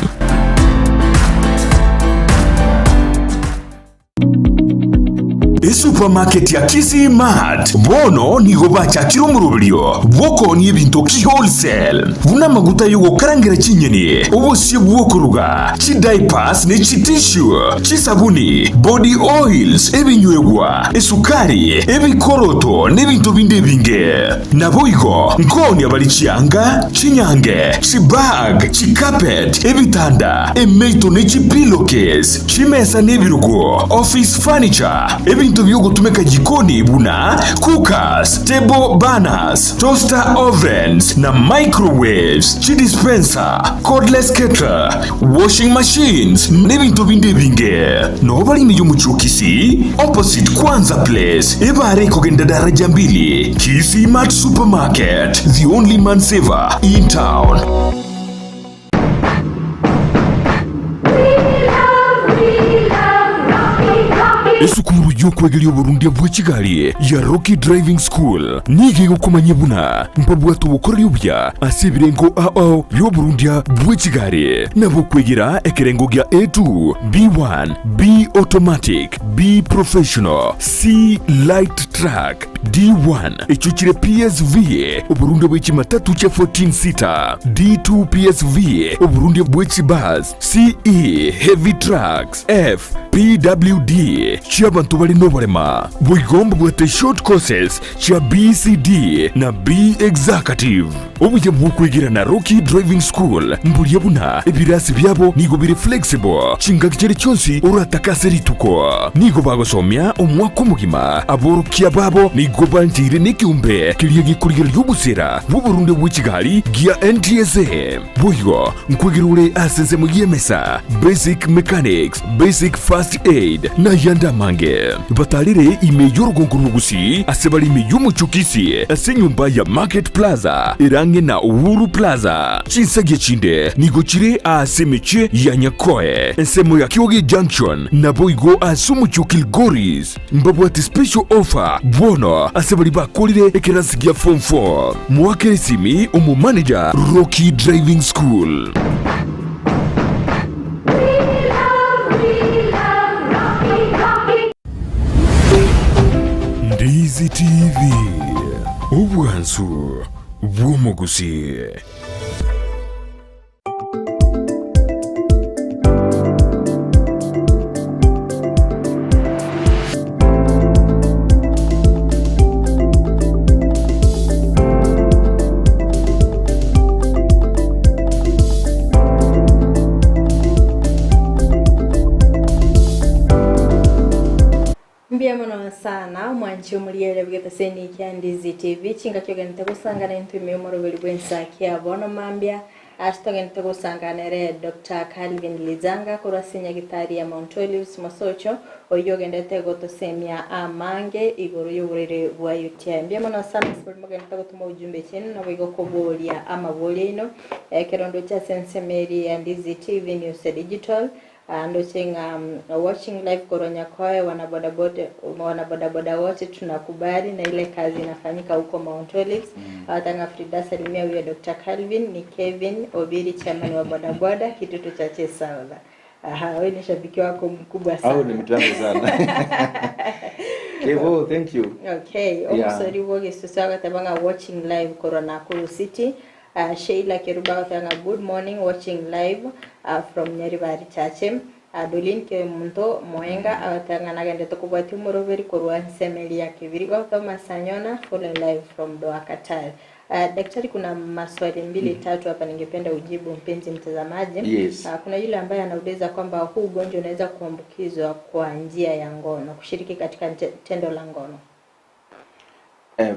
Supermarket ya Kisii Mart bono nigo bachakira omurubrio bwoko ni ebintu ki wholesale buna maguta yogokarangira chinyeni obusie bwokuruga chi diapers ne chi tissue chi sabuni body oils ebinywegwa esukari ebikoroto n'ebintu bindi binge naboigo nkoni abali chianga chinyange chi bag chi carpet ebitanda emeito ne chi pillowcase chimesa n'ebirugo office furniture ebintu byogutumika jikoni buna cookers, table burners, toaster ovens na microwaves, chi dispenser, cordless kettle, washing machines n'ebintu bindi binge. No bali miyo muchukisi opposite Kwanza Place ebare kogenda daraja 2. Kisii Mart Supermarket, the only man saver in town. Esukuru y'okwegeria oburundi bw'ekigali ya Rocky Driving School nige gukumanya buna mpabwatu bukorera ubya ase ebirengo ao by'oburundi bw'ekigali nabo kwegera ekirengo gya A2 B1 B automatic B professional C light truck D1 echukire PSV oburundi bw'ekimatatu kya 14 seater D2 PSV oburundi bw'ekibus CE heavy trucks F PWD chiabantu bali noborema boigombo bwate short courses chia BCD na B Executive obuye bwokwigira na Rocky Driving School mbulia buna ebirasi byabo nigo biri flexible chingakichere chonsi oratakase rituko nigo bagosomya omwaka omogima aborokia babo nigo banjire n'ikiumbe kiria gikurigera y'obusera bw'oburundi bw'ekigali gia NTSA boigo nkwigirure asese mugiemesa basic mechanics basic first aid na yanda mange batalire ime y'orugongo ase bali ime y'omuchukisi ase nyumba ya Market Plaza irange na Uhuru Plaza chinsage chinde nigo chire ase meche ya Nyakoe ensemo ya Kyoge Junction na boigo ase omuchu Kilgoris mbabwati special offer bono ase bali bakolire ekerasi gya form 4 mwakeresimi omu manager Rocky Driving School. Ndizi TV obwansu bw'omugusi. Sana mwanchi omuliere bwetaseni kya Ndizi TV chinga kyogenete gusangana intume omoroberi bwensaki abono mambia ashitogenete gusangana re Dr. Calvin Lizanga korwa sinyagitari ya Mount Olives Mosocho oyogendete gotosemia amange igoro y'oburere bwa UTI mbia mono sana sibuli mogendete gotuma ujumbe chenu na bwigo kobolia amabolia ino kerondo cha sensemeri ya Ndizi TV News Digital Andochenga watching live Koronya Koe wanabodaboda wote tunakubali na ile kazi inafanyika huko Mount Olives. Tanga Frida salimia huyo Dr. Calvin ni Kevin Obiri chairman wa bodaboda Kitutu Chache Sawa. Aha, wewe ni shabiki wako mkubwa sana. Au ni mtu wangu sana. Kevo, thank you. Okay, omusori woge susaga tabanga watching live Corona Kuru City. Sheila Keruba tanga good morning watching live from Nyaribari Chache. Dolin Kemunto Moenga atanga nagende tokubwati muroveri korwa nsemeli ya Kibirigo Thomas Sanyona following live from Doha Qatar. Daktari, kuna maswali mbili tatu hapa ningependa ujibu mpenzi mtazamaji. Yes. Kuna yule ambaye anauliza kwamba huu ugonjwa unaweza kuambukizwa kwa njia ya ngono, kushiriki katika tendo la ngono.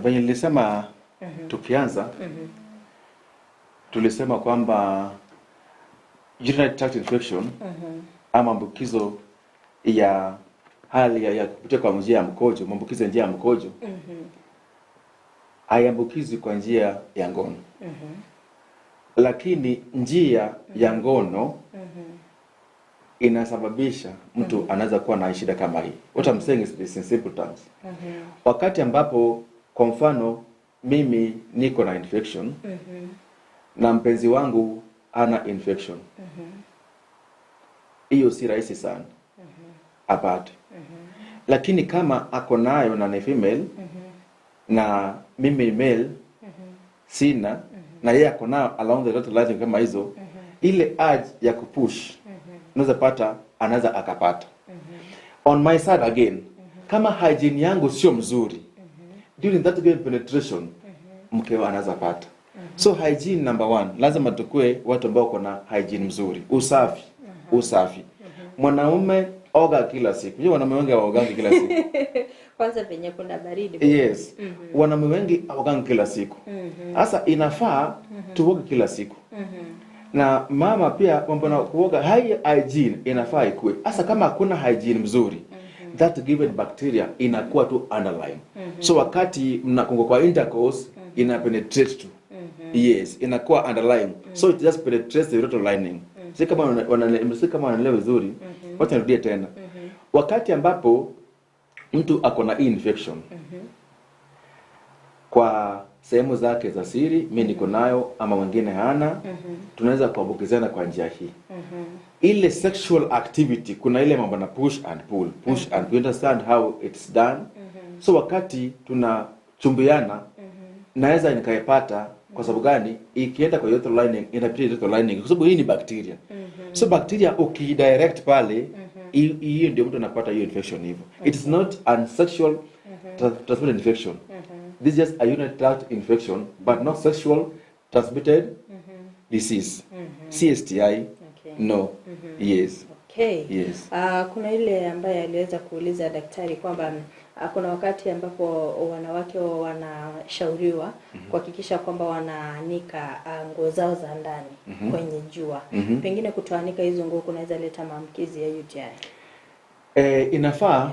Venye nilisema tukianza tulisema kwamba urinary tract infection ama maambukizo ya hali ya kupitia kwa njia ya mkojo, maambukizo ya njia ya mkojo haiambukizwi kwa njia ya ngono. Lakini njia ya ngono inasababisha mtu anaweza kuwa na shida kama hii. What I'm saying is this in simple terms. Wakati ambapo kwa mfano mimi niko na infection na mpenzi wangu ana infection, hiyo si rahisi sana apate. Lakini kama ako nayo na ni female na mimi male sina na yeye ako nayo along the road life kama hizo, ile urge ya kupush unaweza pata, anaweza akapata. On my side again, kama hygiene yangu sio mzuri during that penetration mkeo anaweza pata. So hygiene number one, lazima tukue watu ambao kuna hygiene mzuri, usafi, usafi. Mwanaume oga kila siku. Unajua wanaume wengi hawaogangi kila siku. Kwanza penye kuna baridi. Yes. Wanaume wengi hawaogangi kila siku. Sasa inafaa tuoge kila siku. Na mama pia mambo na kuoga, high hygiene inafaa ikue. Sasa kama hakuna hygiene mzuri, that given bacteria inakuwa tu underlying. So wakati mnakongo kwa intercourse ina penetrate tu. Yes, inakuwa underlying. So it just penetrates the urethral lining. Si kama wanaelewa vizuri, wacha nirudie tena. Wakati ambapo mtu ako na infection kwa sehemu zake za siri, mimi niko nayo ama wengine hana, tunaweza kuambukizana kwa njia hii. Ile sexual activity, kuna ile mambo na push and pull, push and we understand how it's done. So wakati tunachumbiana, naweza nikaipata. Kwa sababu gani? Ikienda kwa urethral lining, inapitia urethral lining kwa sababu hii ni bacteria. So bacteria ukidirect pale Hiyo ndio mtu anapata hiyo infection hivyo. It is not an sexual transmitted infection. This is just a urinary tract infection, but not sexual transmitted disease. CSTI, no. Yes. Okay. Yes. Kuna ile ambaye aliweza kuuliza daktari kwamba kuna wakati ambapo wanawake wanashauriwa kuhakikisha kwamba wanaanika nguo zao za ndani kwenye jua. Pengine kutoanika hizo nguo kunaweza leta maambukizi ya UTI. Inafaa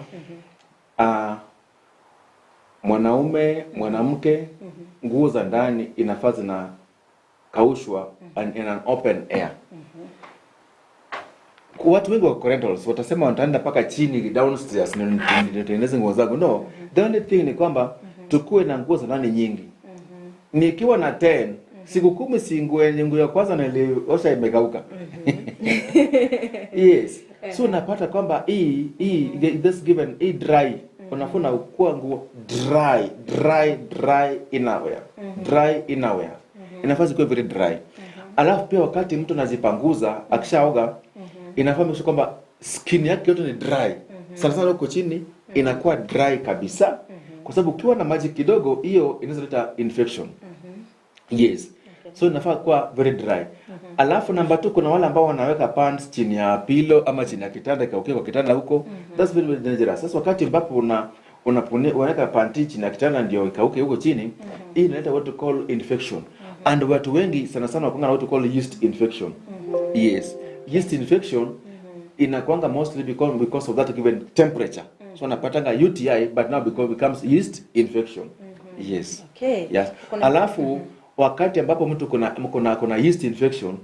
mwanaume, mwanamke, nguo za ndani inafaa zinakaushwa in an open air. Watu wengi wa rentals watasema wataenda mpaka chini downstairs nitengeneze nguo zangu. No, the only thing ni kwamba tukue na nguo za ndani nyingi. Nikiwa na 10 siku 10 si nguo yenye nguo ya kwanza niliosha imekauka. Yes. So unapata kwamba hii this given hii dry, unafuna kuwa nguo dry dry dry innerwear, dry innerwear inafaa zikuwe very dry. Alafu pia wakati mtu anazipanguza akishaoga, inafaa make sure kwamba skin yake yote ni dry, sana sana huko chini inakuwa dry kabisa, kwa sababu ukiwa na maji kidogo hiyo inaweza leta infection. Yes. So inafaa kuwa very dry. Alafu namba 2, kuna wale ambao wanaweka pants chini ya pillow ama chini ya kitanda, ikaukia kwa kitanda huko. That's very, very dangerous. Sasa wakati ambapo unaweka panti chini ya kitanda ndio ikauke huko chini, hii inaleta what we call infection. And watu wengi sana sana wakuanga na what we call yeast infection. Yes. Yeast infection inakuanga mostly because of that given temperature. So unapatanga UTI, but now because it becomes yeast infection. Yes. Okay. Yes. Alafu wakati ambapo mtu kuna yeast infection,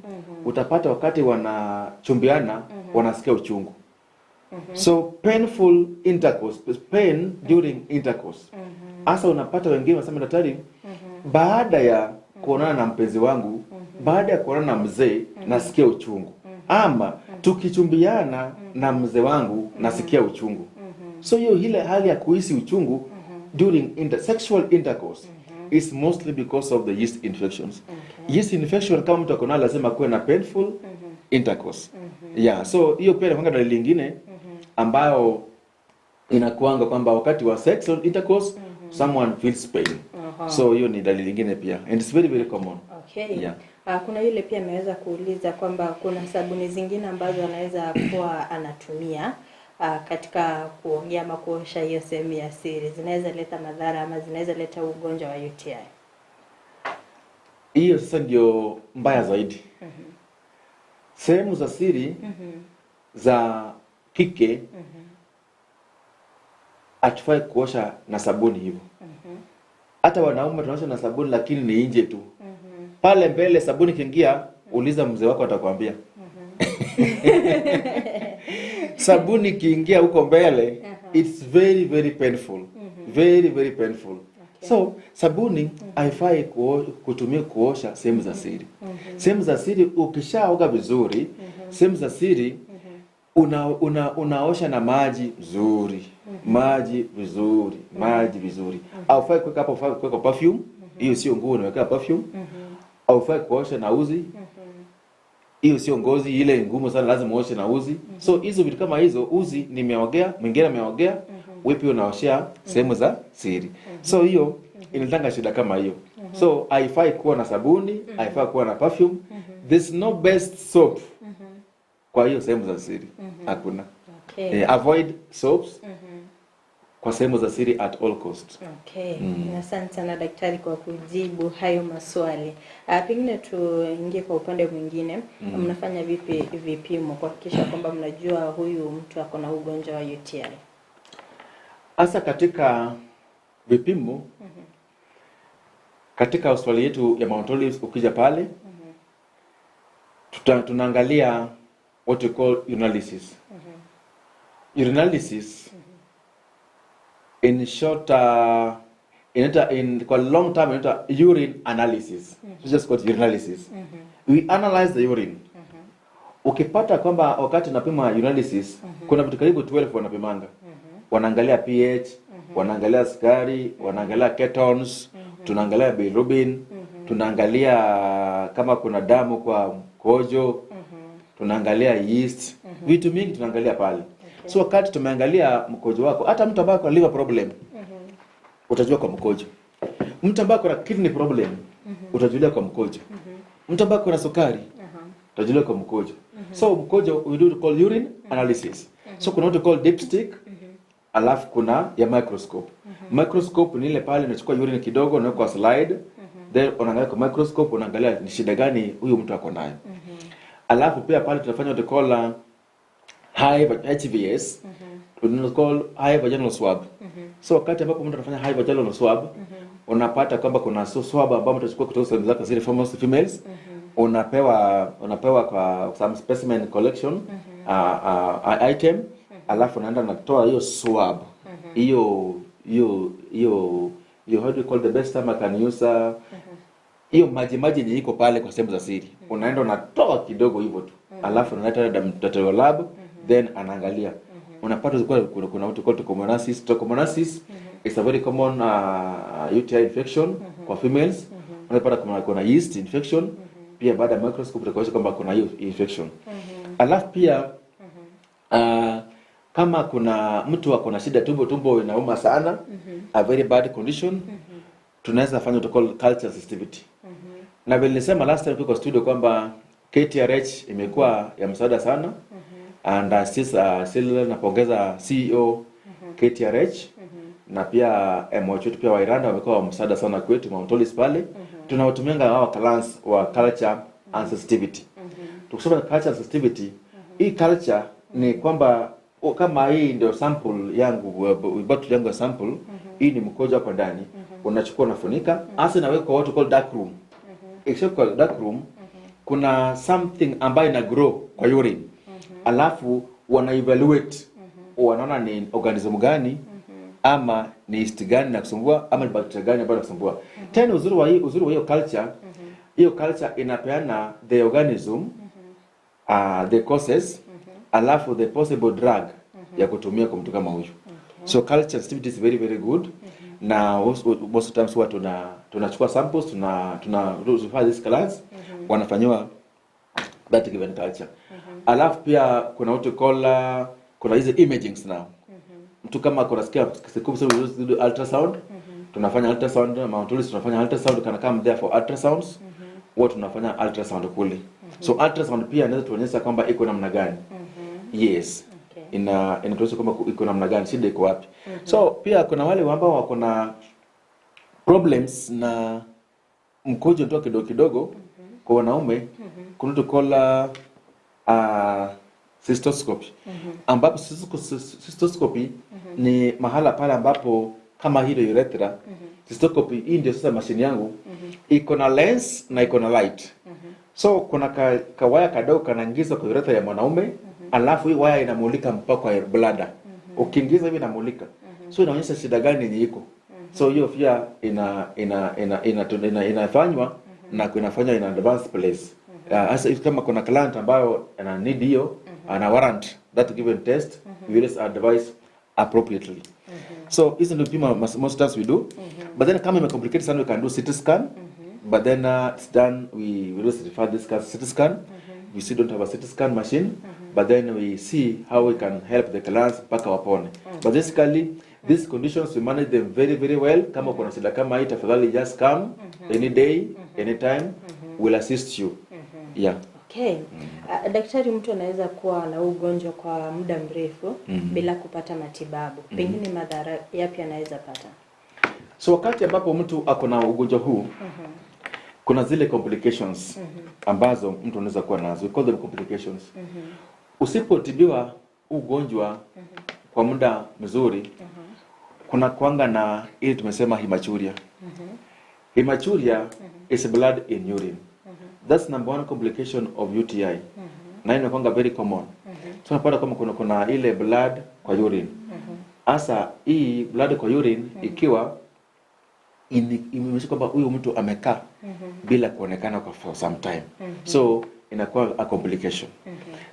utapata wakati wanachumbiana wanasikia uchungu. So painful intercourse, pain during intercourse. Hasa unapata wengine wanasema, daktari, baada ya kuonana na mpenzi wangu, baada ya kuonana na mzee nasikia uchungu. Ama tukichumbiana na mzee wangu nasikia uchungu. So hiyo ile hali ya kuhisi uchungu during sexual intercourse is mostly because of the yeast infections. Yeast infection kama mtu akona lazima kuwe na painful intercourse. Yeah, so hiyo pia inakuanga dalili nyingine ambayo inakuanga kwamba wakati wa sexual intercourse someone feels pain. So hiyo ni dalili nyingine pia, and it's very, very common. Okay. Yeah. Kuna yule pia ameweza kuuliza kwamba kuna sabuni zingine ambazo anaweza kuwa anatumia katika kuogea ama kuosha hiyo sehemu ya siri, zinaweza leta madhara ama zinaweza leta ugonjwa wa UTI. Hiyo sasa ndio mbaya zaidi. Sehemu za siri za kike hatufai kuosha na sabuni hivyo. Hata wanaume tunaosha na sabuni, lakini ni nje tu. Pale mbele sabuni kiingia, uliza mzee wako atakwambia. Sabuni kiingia huko mbele, it's very, very painful. Very, very painful. So sabuni haifai kutumia kuosha sehemu za siri. Sehemu za siri ukishaoga vizuri, sehemu za siri unaosha na maji vizuri, maji vizuri, maji vizuri. Haufai kuweka hapo, haufai kuweka perfume. Hiyo sio nguo unaweka perfume. Haufai kuosha na uzi. Hiyo sio ngozi ile ngumu sana, lazima uoshe na uzi. So hizo vitu kama hizo, uzi nimeogea, mwingine ameogea, wewe pia unaoshea sehemu za siri. So hiyo inatanga shida kama hiyo. So haifai kuwa na sabuni, haifai kuwa na perfume. There's no best soap kwa hiyo sehemu za siri. Hakuna. Okay. Avoid soaps kwa sehemu za siri at all cost. Okay. Asante sana daktari kwa kujibu hayo maswali. Pengine tuingie kwa upande mwingine. Mnafanya vipi vipimo kuhakikisha kwamba mnajua huyu mtu ako na ugonjwa wa UTI? Hasa katika vipimo, katika hospitali yetu ya Mount Olives ukija pale, tunaangalia what we call urinalysis. Urinalysis in short, kwa long term inaitwa urine analysis. So just called urinalysis. We analyze the urine. Ukipata kwamba wakati unapima urinalysis, kuna vitu karibu 12 wanapimanga. Wanaangalia pH, wanaangalia sukari, wanaangalia ketones, tunaangalia bilirubin, tunaangalia kama kuna damu kwa mkojo, tunaangalia yeast, vitu mingi tunaangalia pale. So wakati tumeangalia mkojo wako, hata mtu ambaye ana liver problem utajua kwa mkojo. Mtu ambaye ana kidney problem utajulia kwa mkojo. Mtu ambaye ana sukari utajulia kwa mkojo. So mkojo we do call urine analysis. So kuna what we call dipstick, alafu kuna ya microscope. Microscope ni ile pale unachukua urine kidogo unaweka kwa slide, then unaangalia kwa microscope, unaangalia ni shida gani huyu mtu ako nayo. Alafu pia pale tunafanya what we call high HVS, we call high vaginal swab. So wakati ambapo mtu anafanya high vaginal swab, unapata kwamba kuna swab ambayo mtu anachukua kutoka sehemu zake zile females, unapewa kwa some specimen collection item, alafu unaenda unatoa hiyo swab, hiyo hiyo hiyo hiyo, how do you call the best term I can use, hiyo maji maji yenye iko pale kwa sehemu za siri, unaenda unatoa kidogo hivyo tu, alafu unaleta daktari wa lab, then anaangalia, unapata kuna what we call trichomoniasis. Trichomoniasis is a very common UTI infection kwa females. Unapata kuna yeast infection pia. Baada ya microscope utakuonyesha kwamba kuna hiyo infection. Alafu pia kama kuna mtu ako na shida tumbo inauma sana, a very bad condition, tunaweza fanya what we call culture sensitivity. Na vile nilisema last time kwa studio kwamba KTRH imekuwa ya msaada sana, and still napongeza CEO KTRH na pia MOH wetu pia wa Iranda wamekuwa wa msaada sana kwetu Mount Tolis pale. Tunawatumianga hawa clients wa culture and sensitivity. Tukisema culture and sensitivity, hii culture ni kwamba kama hii ndio sample yangu, bottle yangu ya sample, hii ni mkojo hapa ndani, unachukua unafunika, hasa inawekwa what we call dark room. Except kwa dark room kuna something ambayo ina grow kwa urine, alafu wana evaluate, wanaona ni organism gani ama ni yeast gani inakusumbua ama ni bacteria gani ambayo inakusumbua. Tena uzuri wa hiyo culture, hiyo culture inapeana the organism, the causes, alafu the possible drug ya kutumia kwa mtu kama huyu. So culture sensitivity is very very good. Na most of times huwa tunachukua samples, tuna refer these clients, wanafanyiwa that given culture. Alafu pia kuna what we call kuna hizi imagings now. Mtu kama kuna sikia siku ultrasound, tunafanya ultrasound Mount Tolis, tunafanya ultrasound, kana come there for ultrasounds, huwa tunafanya ultrasound kule. So ultrasound pia inaweza tuonyesha kwamba iko namna gani. Yes. Inatuonyesha kwamba iko namna gani, shida iko wapi. So pia kuna wale ambao wako na problems na mkojo unatoka kidogo kidogo kwa wanaume, kuna what we call cystoscopy, ambapo cystoscopy ni mahala pale ambapo kama hii ndio urethra. Cystoscopy hii ndio sasa mashini yangu, iko na lens na iko na light. So kuna kawaya kadogo kanaingizwa kwa urethra ya mwanaume, alafu hii waya inamulika mpaka kwa bladder. Ukiingiza hivi inamulika, so inaonyesha shida gani yenye iko. So hiyo pia ina ina ina ina ina inafanywa na inafanywa in advanced place. Hasa if kama kuna client ambayo ana need hiyo, ana warrant that given test, we will advise appropriately. So hizo ndio vipimo most times we do. But then kama imecomplicate sana, we can do CT scan. But then it's done, we will refer this case CT scan. We still don't have a CT scan machine, but then we see how we can help the clients mpaka wapone. But basically these conditions we manage them very very well. Kama kuna shida kama hii, tafadhali just come any day, anytime, we'll assist you. Yeah. Okay. Daktari, mtu anaweza kuwa na huu ugonjwa kwa muda mrefu bila kupata matibabu. Pengine madhara yapi anaweza pata? So wakati ambapo mtu ako na ugonjwa huu, kuna zile complications ambazo mtu anaweza kuwa nazo. We call them complications. Usipotibiwa ugonjwa kwa muda mzuri, kuna kwanga na ile tumesema hematuria. Hematuria is blood in urine. That's number one complication of UTI. Na inakuanga very common. So unapata kama kuna ile blood kwa urine. Hasa hii blood kwa urine ikiwa imeonyesha kwamba huyu mtu amekaa bila kuonekana kwa for some time. So inakuwa a complication.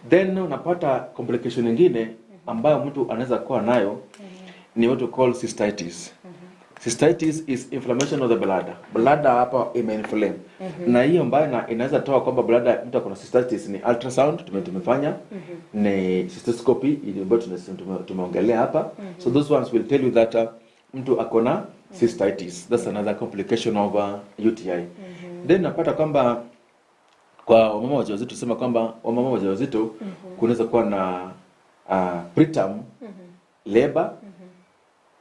Then unapata complication nyingine ambayo mtu anaweza kuwa nayo ni what we call cystitis. Cystitis is inflammation of the bladder. Bladder hapa imeinflame. Na hiyo ambayo inaweza toa kwamba bladder mtu akona cystitis ni ultrasound tumefanya, ni cystoscopy ile ambayo tumeongelea hapa. So those ones will tell you that mtu akona cystitis. That's another complication of UTI. Then napata kwamba kwa wamama wajawazito, tusema kwamba wamama wajawazito kunaweza kuwa na preterm labor,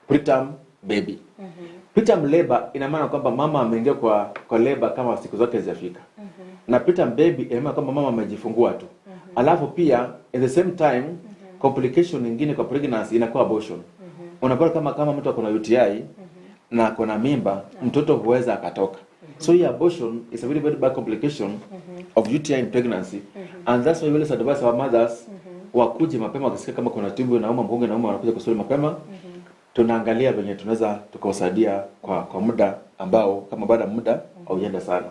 preterm baby. Preterm labor ina maana kwamba mama ameingia kwa labor kama siku zake hazijafika. Na preterm baby ina maana kwamba mama amejifungua tu. Alafu pia at the same time complication nyingine kwa pregnancy inakuwa abortion. Unapata kama mtu akona UTI na akona mimba, mtoto huweza akatoka. So hii abortion is a very very bad complication of UTI in pregnancy. And that's why we always advise our mothers wakuje mapema wakisikia kama kuna tumbo inauma, mgongo inauma, wanakuja kusuli mapema. Tunaangalia venye tunaweza tukawasaidia kwa muda ambao kama baada ya muda haujaenda sana.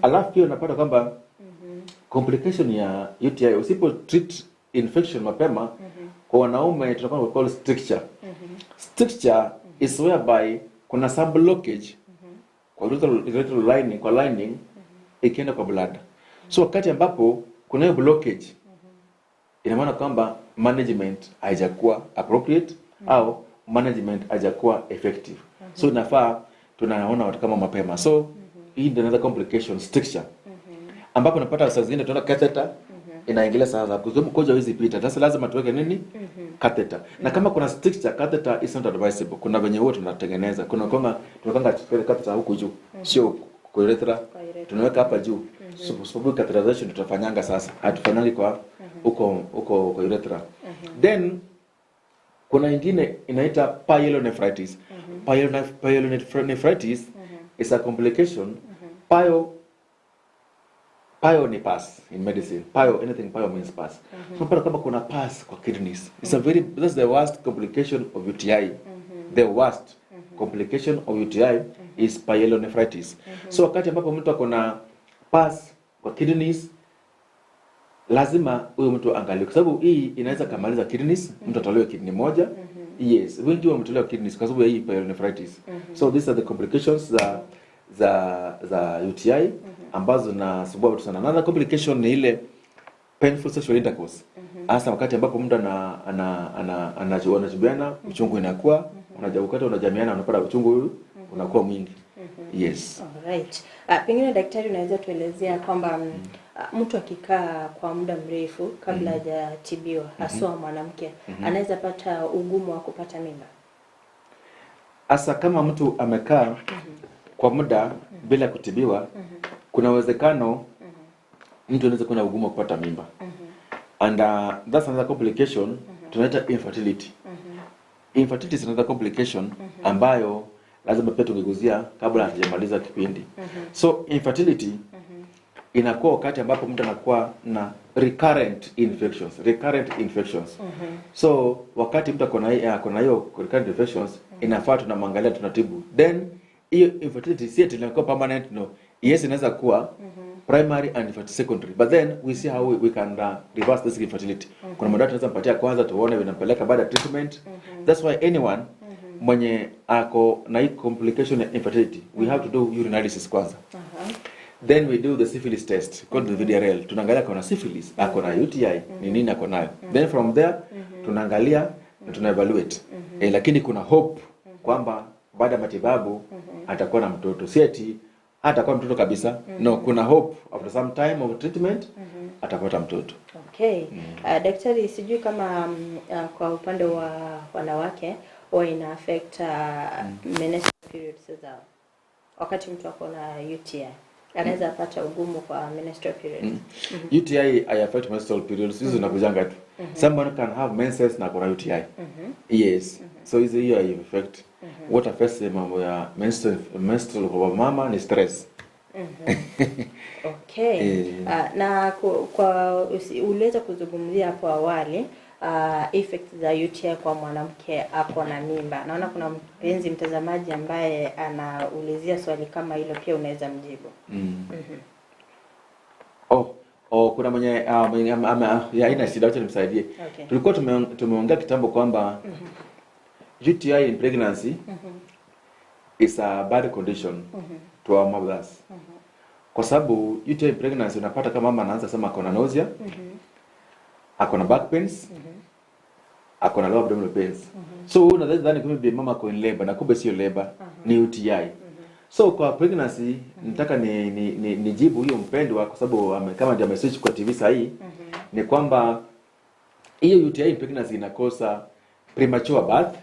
Alafu pia unapata kwamba complication ya UTI usipo treat infection mapema, kwa wanaume tunakuwa call stricture. Stricture is whereby kuna some blockage kwa urethral lining, kwa lining ikienda kwa bladder. So wakati ambapo kuna hiyo blockage, ina maana kwamba management haijakuwa appropriate au management hajakuwa effective. So inafaa tunaona watu kama mapema. So hii ndio another complication, stricture. Ambapo unapata saa zingine tunaona catheter inaingilia sasa kwa sababu mkojo hawezi pita. Sasa lazima tuweke nini? Catheter. Na kama kuna stricture, catheter is not advisable. Kuna venye wote tunatengeneza. Kuna konga tunakanga catheter huku juu. Sio kwa urethra. Tunaweka hapa juu. So sababu catheterization tutafanyanga sasa. Hatufanyangi kwa huko huko kwa urethra. Then kuna ingine inaita pyelonephritis. Pyelonephritis is a complication. Pyo ni pus in medicine. Pyo, anything pyo means pus. So kama kuna pus kwa kidneys. It's a very, that's the worst complication of UTI. The worst complication of UTI is pyelonephritis. So wakati ambapo mtu akona pus kwa kidneys, lazima huyo mtu angalie kwa sababu hii inaweza kamaliza kidneys, mtu atolewe kidney moja. Yes, wengi wametolewa kidneys kwa sababu ya hii pyelonephritis. So these are the complications za UTI ambazo zinasumbua watu sana. Another complication ni ile painful sexual intercourse. Hasa wakati ambapo mtu anachubiana, uchungu inakuwa, unajikata unajamiana, unapata uchungu unakuwa mwingi. Yes. Alright. Pengine daktari unaweza tuelezea kwamba mtu akikaa kwa muda mrefu kabla hajatibiwa, haswa mwanamke, anaweza pata ugumu wa kupata mimba? Hasa kama mtu amekaa kwa muda bila kutibiwa, kuna uwezekano mtu anaweza kuwa na ugumu wa kupata mimba. And that's another complication tunaita infertility. Infertility is another complication ambayo lazima pia tungeguzia kabla hatujamaliza kipindi. So infertility inakuwa wakati ambapo mtu anakuwa na recurrent infections. So wakati mtu akona hiyo recurrent infections, inafaa tunamwangalia, tunatibu. Then hiyo infertility si ati inakuwa permanent, no. Yes, inaweza kuwa primary and secondary, but then we see how we can reverse this infertility. Kuna madawa tunaweza mpatia kwanza tuone vinampeleka baada ya treatment. That's why anyone mwenye ako na hii complication ya infertility, we have to do urinalysis kwanza. Then we do the syphilis test called the VDRL. Tunaangalia kuna syphilis, ako na UTI, ni nini ako nayo. Then from there tunaangalia na tuna evaluate. Lakini kuna hope kwamba baada ya matibabu atakuwa na mtoto. Si ati atakuwa mtoto kabisa. No, kuna hope after some time of treatment atapata mtoto. Okay. Daktari, sijui kama kwa upande wa wanawake huwa ina affect menstrual periods zao. Wakati mtu ako na UTI anaweza pata ugumu kwa menstrual periods. UTI I affect menstrual periods. Hizo zinakujanga tu. Someone can have menses na kuna UTI. Yes. So hizo hiyo affect. What affects mambo ya menstrual kwa mama ni stress. Okay. Na kwa uliweza kuzungumzia hapo awali effects za UTI kwa mwanamke ako na mimba. Naona kuna mpenzi mtazamaji ambaye anaulizia swali kama hilo, pia unaweza mjibu. Kuna mwenye ya ina shida, acha nimsaidie. Okay. Tulikuwa tumeongea kitambo kwamba UTI in pregnancy is a bad condition to our mothers. Kwa sababu UTI pregnancy unapata kama mama anaanza sema ako na nausea, ako na back pains, ako na lower abdominal pains. So unadhani dhani kumbe mama ako in labor na kumbe sio labor, ni UTI. So kwa pregnancy nataka ni nijibu hiyo mpendwa, kwa sababu kama ndio ameswitch kwa TV sasa hii, ni kwamba hiyo UTI pregnancy inakosa premature birth,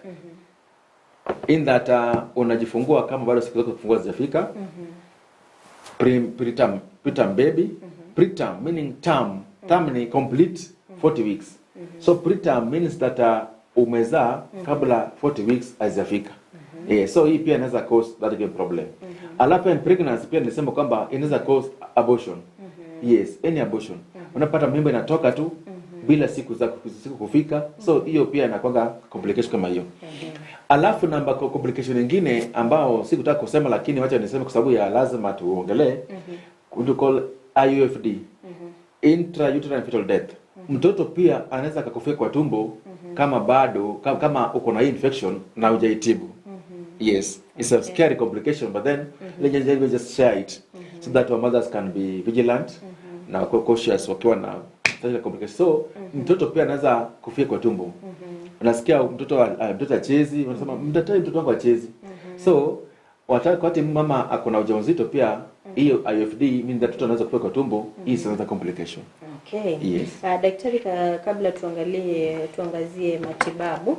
in that unajifungua kama bado siku zako kufungua hazijafika. Preterm baby. Preterm meaning term. Term ni complete 40 weeks. So preterm means that umezaa kabla 40 weeks hazijafika. Yeah, so hii pia inaweza cause that kind of problem. Alafu in pregnancy pia nilisema kwamba inaweza cause abortion. Yes, any abortion. Unapata mimba inatoka tu bila siku za siku kufika. So hiyo pia inakuwa complication kama hiyo. Alafu namba complication nyingine ambao sikutaka kusema, lakini wacha niseme kwa sababu ya lazima tuongelee, we call IUFD, intrauterine fetal death. Mtoto pia anaweza akakufia kwa tumbo kama bado kama uko na hii infection na hujaitibu. Yes, it's a scary complication, but then let me just share it so that our mothers can be vigilant na wakuwe cautious wakiwa na such a complication. So mtoto pia anaweza kufia kwa tumbo. Unasikia mtoto achezi, unasema mdaktari, mtoto wangu achezi. So wakati mama ako na ujauzito pia hiyo IUFD means that mtoto anaweza kufia kwa tumbo, hii is another complication. Okay. Yes. Daktari, kabla tuangazie matibabu,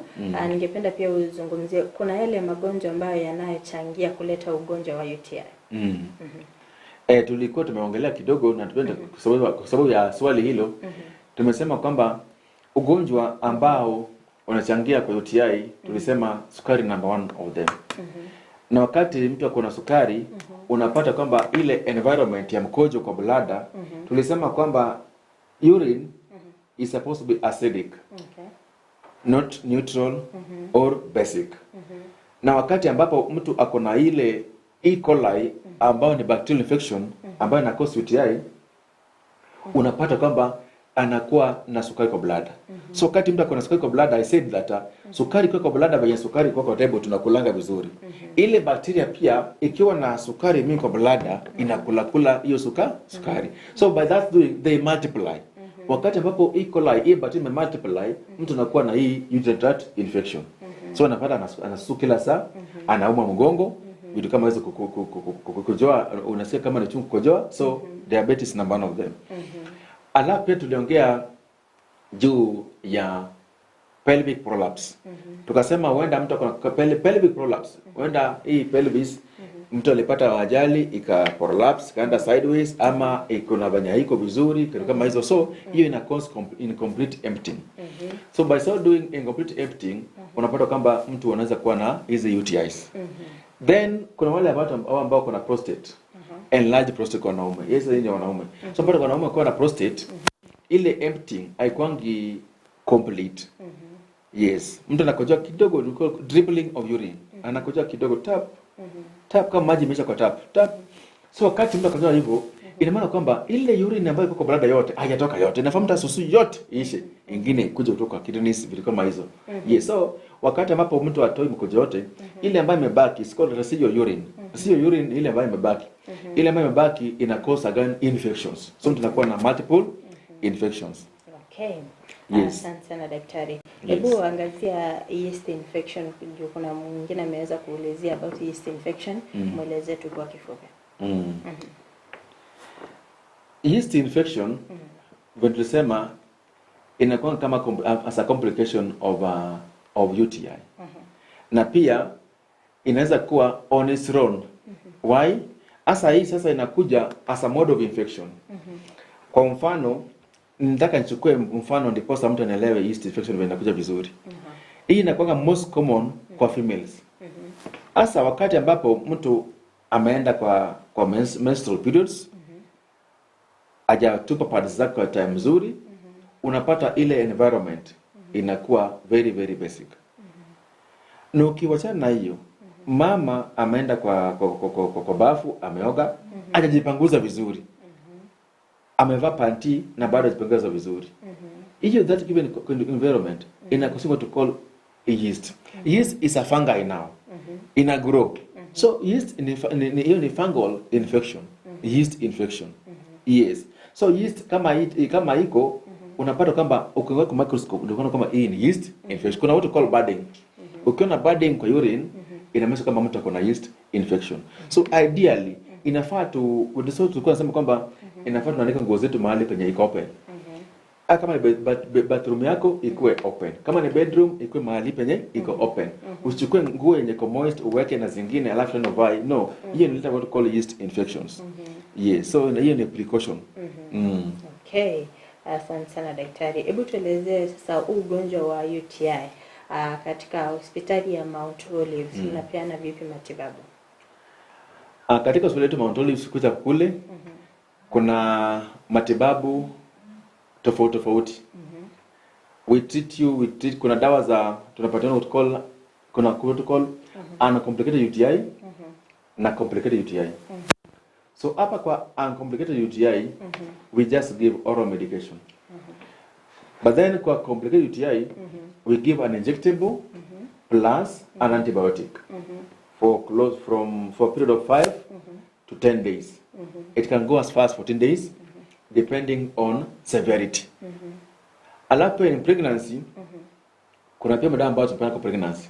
ningependa pia uzungumzie kuna yale magonjwa ambayo yanayochangia kuleta ugonjwa wa UTI. Tulikuwa tumeongelea kidogo na tupenda kwa sababu ya swali hilo. Tumesema kwamba ugonjwa ambao unachangia kwa UTI, tulisema sukari number one of them. Na wakati mtu ako na sukari, unapata kwamba ile environment ya mkojo kwa bladder, tulisema kwamba urine is supposed to be acidic, not neutral or basic. Na wakati ambapo mtu ako na ile E. coli ambayo ni bacterial infection ambayo ina cause UTI, unapata kwamba anakuwa na sukari kwa bladder. So wakati mtu ako na sukari kwa bladder, I said that sukari kwa bladder, venye sukari kwa table tunakulanga vizuri. Ile bacteria pia ikiwa na sukari mingi kwa bladder inakula kula hiyo sukari. So by that doing they multiply. Wakati ambapo E. coli hii bacteria multiply, mtu anakuwa na hii urinary tract infection. So anapata anasusu kila saa, anauma mgongo, vitu kama hizo, kukojoa, unasikia kama ni chungu kukojoa. So diabetes number one of them. Alafu pia tuliongea juu ya pelvic prolapse. Tukasema huenda mtu akona pelvic prolapse. Huenda hii pelvis mtu alipata ajali ika prolapse kaenda sideways, ama iko na banya iko vizuri kitu kama hizo. So hiyo ina cause incomplete emptying. So by so doing incomplete emptying, unapata kwamba mtu anaweza kuwa na hizi UTIs. Then kuna wale ambao kuna prostate, enlarged prostate kwa wanaume. Yes, hii ni wanaume. So unapata kwa wanaume kwa na prostate, ile emptying haikuangi complete. Yes, mtu anakojoa kidogo, we call dribbling of urine. Anakojoa kidogo, tap tap, kama maji imeisha kwa tap tap. So wakati mtu akakojoa hivyo, ina maana kwamba ile urine ambayo iko kwa bladder yote haijatoka yote. Inafaa mtu asusu yote iishe, ingine ikuje kutoka kwa kidneys, vitu kama hizo. Yes, so wakati ambapo mtu atoi mkojo yote, ile ambayo imebaki is called residual urine. Residual urine ile ambayo imebaki. Ile ambayo imebaki ina cause again infections. So mtu anakuwa na multiple infections. Okay. Yes. Asante sana daktari. Yes. Hebu angazia yeast infection, juu kuna mwingine ameweza kuulizia about yeast infection. Mwelezee tu kwa kifupi. Yeast infection, vile tulisema inakuwa kama as a complication of UTI. Na pia inaweza kuwa on its own. Why? Hasa hii sasa inakuja as a mode of infection. Kwa mfano, nataka nichukue mfano ndiposa mtu anielewe yeast infection vile inakuja vizuri. Hii inakuwa most common kwa females. Hasa wakati ambapo mtu ameenda kwa menstrual periods, hajatupa pads zake kwa time nzuri, unapata ile environment inakuwa very very basic. Na ukiwachana na hiyo, mama ameenda kwa bafu, ameoga, hajajipanguza vizuri. Amevaa panty na bado hajajipanguza vizuri. Hiyo that given environment inakusema to call yeast. Yeast is a fungi now. Ina grow. So yeast hiyo ni fungal infection. Yeast infection. Yes. So yeast kama iko, unapata kwamba ukiweka kwa microscope unaona kwamba hii ni yeast infection. Kuna what we call budding. Ukiona budding kwa urine, inamaanisha kwamba mtu ako na yeast infection. So ideally inafaa tu, so tulikuwa tunasema kwamba inafaa tunaandika nguo zetu mahali penye iko open. Kama ni bathroom yako ikuwe open, kama ni bedroom ikuwe mahali penye iko open. Usichukue nguo yenye iko moist uweke na zingine alafu tena uvae. No, hiyo inaleta what we call yeast infections. Yes, so hiyo ni precaution. Okay, asante sana daktari. Hebu tuelezee sasa huu ugonjwa wa UTI katika hospitali ya Mount Olives mnapeana vipi matibabu? Katika hospitali yetu Mount Olives kuja kule kuna matibabu tofauti tofauti. We treat you, we treat, kuna dawa za tunapatiana what call, kuna protocol uncomplicated UTI na complicated UTI. So hapa kwa uncomplicated UTI we just give oral medication. But then kwa complicated UTI we give an injectable plus an antibiotic for close from for a period of 5 to 10 days. It can go as far as 14 days depending on severity. Alafu in pregnancy kuna pia madawa ambayo tunapea kwa pregnancy.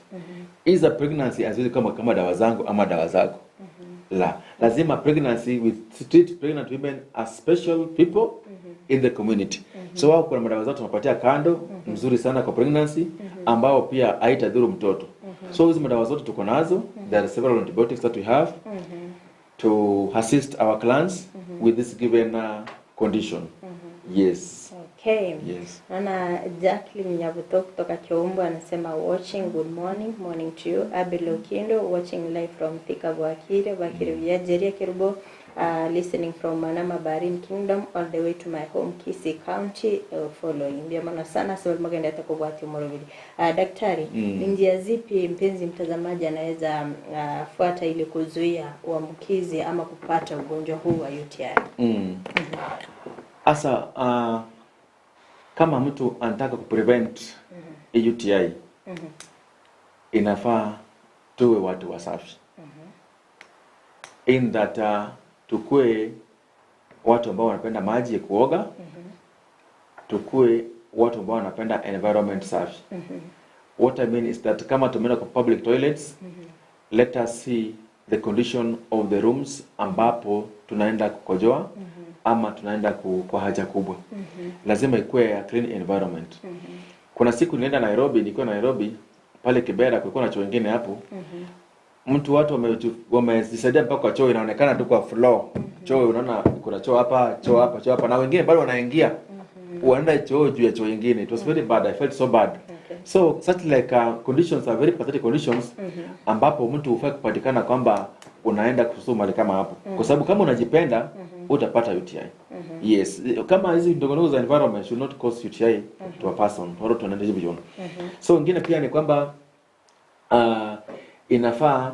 Hizi za pregnancy haziwezi kama dawa zangu ama dawa zako. La, lazima pregnancy, we treat pregnant women as special people in the community. So wao kuna madawa zao tunapatia kando mzuri sana kwa pregnancy ambao pia haitadhuru mtoto. So hizi madawa zote tuko nazo. There are several antibiotics that we have to assist our clients with this given condition. Yes. Okay. Yes. Naona Jacqueline Nyabuto kutoka Kiumbu anasema watching, good morning, morning to you. Abel Okindo watching live from Thika Bwakire, Bwakire Vyajeria Kerubo, listening from Manama Bahrain Kingdom all the way to my home Kisii County, following. Ndio maana sana sababu magenda atakubwati Morogoro. Daktari, ni njia zipi mpenzi mtazamaji anaweza fuata ili kuzuia uambukizi ama kupata ugonjwa huu wa UTI? Asa kama mtu anataka kuprevent UTI, inafaa tuwe watu wasafi. In that tukue watu ambao wanapenda maji ya kuoga, tukue watu ambao wanapenda environment safi. What I mean is that kama tumeenda kwa public toilets, let us see the condition of the rooms ambapo tunaenda kukojoa ama tunaenda kwa haja kubwa. Lazima ikuwe a clean environment. Kuna siku nilienda Nairobi, nilikuwa Nairobi pale Kibera, kulikuwa na choo nyingine hapo. Mtu watu wamejisaidia mpaka kwa choo inaonekana tu kwa floor. Choo unaona kuna choo hapa, choo hapa, choo hapa, na wengine bado wanaingia. Wanaenda choo juu ya choo nyingine. It was very bad. I felt so bad. Okay. So such like conditions are very pathetic conditions ambapo mtu hufai kupatikana kwamba unaenda kususu mahali kama hapo. Kwa sababu kama unajipenda utapata UTI. Yes, kama hizi ndogo ndogo za environment should not cause UTI to a person or to an individual. So wengine pia ni kwamba inafaa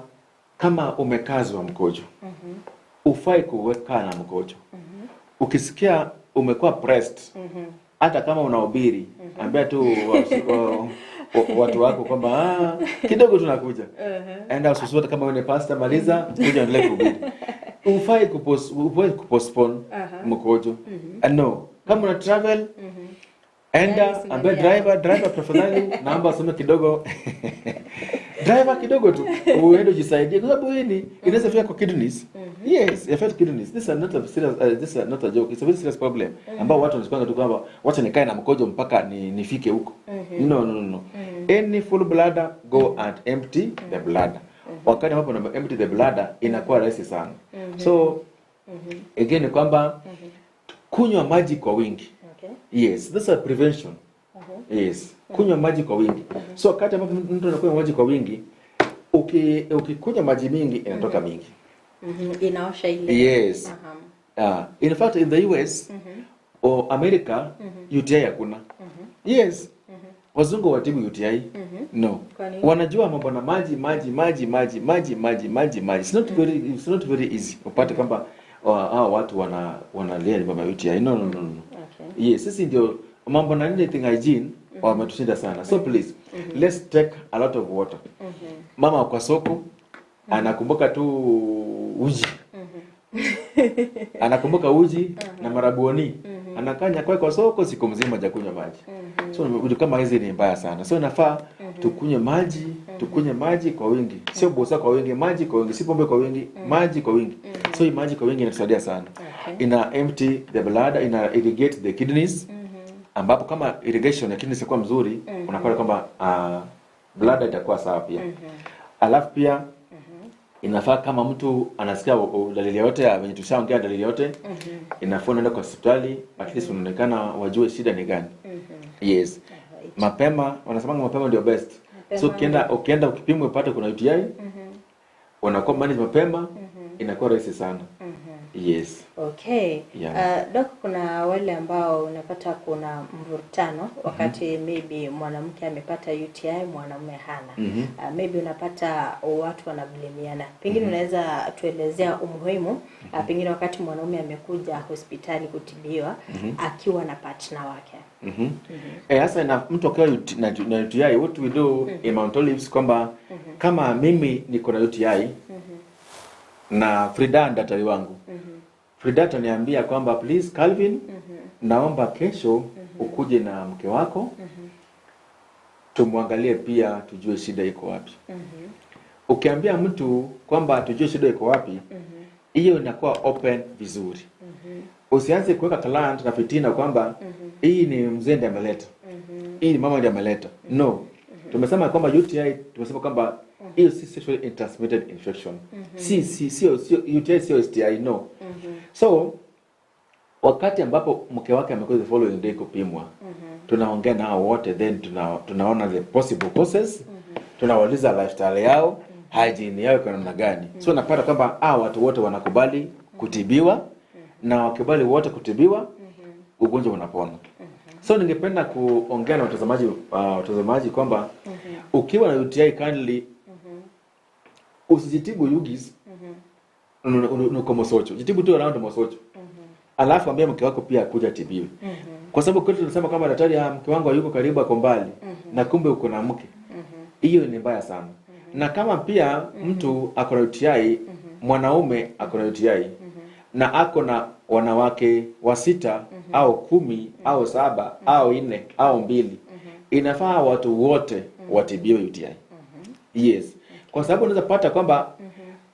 kama umekazwa mkojo, ufai kuweka na mkojo. Ukisikia umekuwa pressed, hata kama unahubiri, ambia tu watu wako kwamba kidogo tunakuja. Enda ususue, kama wewe ni pastor, maliza kuja endelee kuhubiri. Ufai kupostpone mkojo. No, kama una travel, enda ambia driver tafadhali naomba usome kidogo. Driver kidogo tu uende ujisaidie, kwa sababu hii ni inaweza fika kwa kidneys. Yes, affect kidneys. This is not a serious this is not a joke. It's a very serious problem. Ambao watu wanasema tu kwamba wacha nikae na mkojo mpaka nifike huko. No, no, no, no. Any full bladder, go and empty the bladder. Wakati ambapo una empty the bladder inakuwa rahisi sana. So again ni kwamba kunywa maji kwa wingi. Okay. Yes, this is a prevention. Yes, kunywa maji kwa wingi. So wakati ambapo mtu anakunywa maji kwa wingi, ukikunywa maji mingi inatoka mingi. Inaosha ile. Yes. In fact in the US or America, UTI hakuna. Yes. Wazungu watibu UTI? No. Wanajua mambo na maji maji maji maji maji maji maji maji. It's not very easy. Upate kwamba watu wanalia mambo ya UTI. No, no, no, no. Okay. Yes, sisi ndio mambo na anything hygiene wametushinda sana. So please, let's take a lot of water. Mama kwa soko, Anakumbuka tu uji. Anakumbuka uji na marabuoni. Anakanya kwa soko siku mzima hajakunywa maji. So vitu kama hizi ni mbaya sana. So inafaa tukunywe maji, tukunywe maji kwa wingi. Sio bosa kwa wingi, maji kwa wingi, si pombe kwa wingi, maji kwa wingi. So hii maji kwa wingi inatusaidia sana. Ina empty the bladder, ina irrigate the kidneys. Ambapo kama irrigation ya kidneys itakuwa mzuri, unapata kwamba bladder itakuwa sawa pia. Alafu pia inafaa kama mtu anasikia dalili yote ya venye tushaongea dalili yote, inafaa unaenda kwa hospitali, at least unaonekana wajue shida ni gani. Yes. Mapema, wanasemanga mapema ndio best. So ukienda ukipimwe upate kuna UTI, unakuwa manage mapema, inakuwa rahisi sana. Yes. Okay. Yeah. Doc, kuna wale ambao unapata kuna mvurutano wakati maybe mwanamke amepata UTI, mwanamume hana. Maybe unapata watu wanablemiana. Pengine unaweza tuelezea umuhimu pengine wakati mwanaume amekuja hospitali kutibiwa akiwa na partner wake. Hasa na mtu akiwa na UTI, what we do in Mount Olives kwamba kama mimi niko na UTI na Frida daktari wangu. Frida ataniambia kwamba please Calvin, naomba kesho ukuje na mke wako, tumwangalie pia tujue shida iko wapi. Ukiambia mtu kwamba tujue shida iko wapi, hiyo inakuwa open vizuri. Usianze kuweka client na fitina kwamba hii ni mzee ndiye ameleta, hii ni mama ndiye ameleta. No. Tumesema kwamba UTI, tumesema kwamba hiyo si sexually transmitted infection. Si UTI sio STI, no. So wakati ambapo mke wake amekuwa the following day kupimwa, tunaongea nao wote, then tunaona the possible causes, tunawauliza lifestyle yao, hygiene yao iko namna gani. So napata kwamba watu wote wanakubali kutibiwa, na wakibali wote kutibiwa, ugonjwa unapona. So ningependa kuongea na watazamaji kwamba ukiwa na UTI kindly usijitibu yugis uko Mosocho. Jitibu tu around Mosocho. Alafu ambia mke wako pia akuja tibiwe. Kwa sababu kwetu tunasema kama daktari, mke wangu hayuko karibu, ako mbali, na kumbe uko na mke. Hiyo ni mbaya sana. Na kama pia mtu ako na UTI, mwanaume ako na UTI na ako na wanawake wa 6 au 10 au 7 au 4 au 2, inafaa watu wote watibiwe UTI. Yes. Kwa sababu unaweza pata kwamba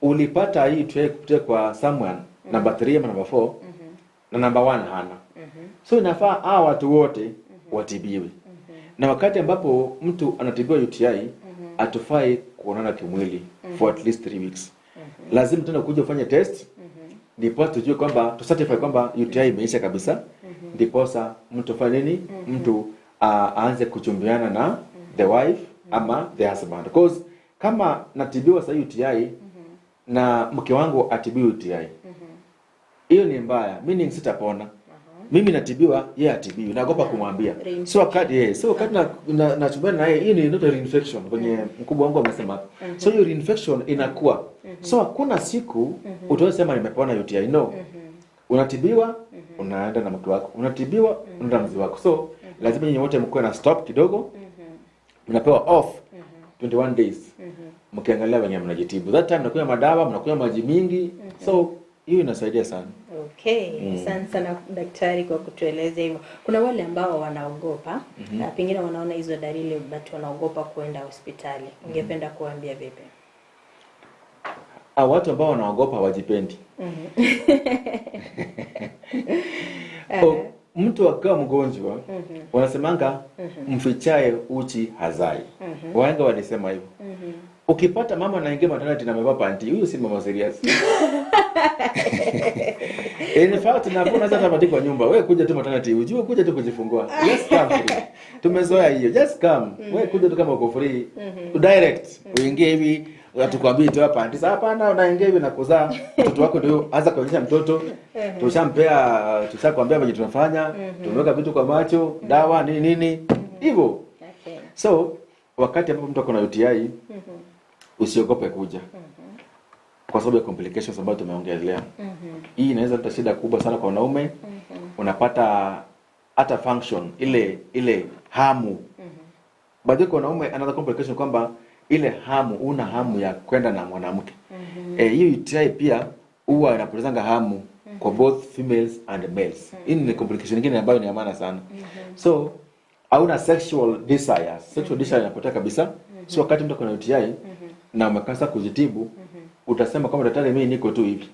ulipata hii UTI kupitia kwa someone number 3 ama number 4 na number 1 hana. So inafaa hawa watu wote watibiwe. Na wakati ambapo mtu anatibiwa UTI, atufai kuonana kimwili for at least 3 weeks. Lazima tena kuja ufanye test, ndipo tujue kwamba tu certify kwamba UTI imeisha kabisa, ndipo mtu afanye nini? Mtu aanze kuchumbiana na the wife ama the husband. Because kama natibiwa sasa UTI na mke wangu atibiwe UTI, hiyo ni mbaya, meaning sitapona. Mimi natibiwa, yeye atibiwi, naogopa kumwambia. So wakati nachumbiana na yeye, hiyo ni not a reinfection kwenye mkubwa wangu amesema. So hiyo reinfection inakuwa. So hakuna siku utaweza sema nimepona UTI, no. Unatibiwa, unaenda na mke wako. Unatibiwa, unaenda na mzee wako. So lazima nyinyi wote mkuwe na stop kidogo. Mnapewa off 21 days. Mkiangalia wenyewe mnajitibu. That time mnakunywa madawa, mnakunywa maji mingi. So hiyo inasaidia sana. Okay, asante sana daktari kwa kutueleza hivyo. Kuna wale ambao wanaogopa, pengine wanaona hizo dalili but wanaogopa kuenda hospitali. Ungependa kuambia vipi? Watu ambao wanaogopa hawajipendi. Mtu akiwa mgonjwa, wanasemanga mfichae uchi hazai. Wahenga walisema hivyo. Ukipata mama anaingia maternity na amevaa panty, huyu si mama serious. In fact, unaweza hata panty kwa nyumba. Wewe kuja tu maternity, ujue kuja tu kujifungua. Just come free. Tumezoea hiyo. Just come. Wewe kuja tu kama uko free. Direct. Uingie hivi, atukwambie toa panty. Sasa hapana, unaingia hivi na kuzaa. Mtoto wako ndio anza kuonyesha mtoto. Tushampea, tushakwambia vile tunafanya, tumeweka vitu kwa macho, dawa nini nini. Hivyo. Okay. So wakati ambapo mtu ako na UTI, usiogope kuja. Kwa sababu ya complications ambazo tumeongelea. Hii inaweza kuleta shida kubwa sana kwa wanaume. Unapata hata function ile hamu. Baadhi kwa wanaume another complication kwamba ile hamu, una hamu ya kwenda na mwanamke. Hiyo UTI pia huwa inapotezanga hamu kwa both females and males. Hii ni complication nyingine ambayo ni ya maana sana. So hauna sexual desire, sexual desire inapotea kabisa. So wakati mtu akona UTI na umekasa kujitibu, utasema kwamba daktari, mimi niko tu hivi.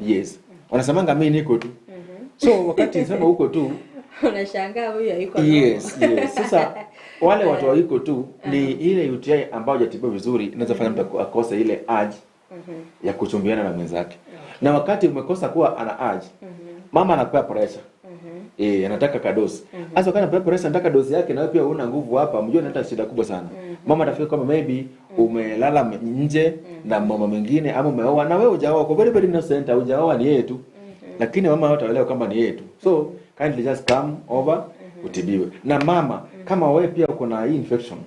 Yes. Wanasemanga mimi niko tu. So wakati sema uko tu, unashangaa huyu hayuko. Yes, yes. Sasa wale watu wa iko tu ni ile UTI ambayo hajatibiwa vizuri inaweza fanya mtu akose ile urge ya kuchumbiana na mwenzake. Na wakati umekosa kuwa ana urge, mama anakupea pressure. Anataka kadosi. Sasa wakati anapea pressure, anataka dozi yake, na wewe pia huna nguvu hapa, mjue unaleta shida kubwa sana. Mama atafikiri kwamba maybe umelala nje na mama mwingine ama umeoa, na wewe hujaoa, kwa very very innocent, hujaoa, ni yeye tu. Lakini mama hataelewa kama ni yeye tu. So kindly just come over utibiwe. Na mama, kama wewe pia uko na hii infection,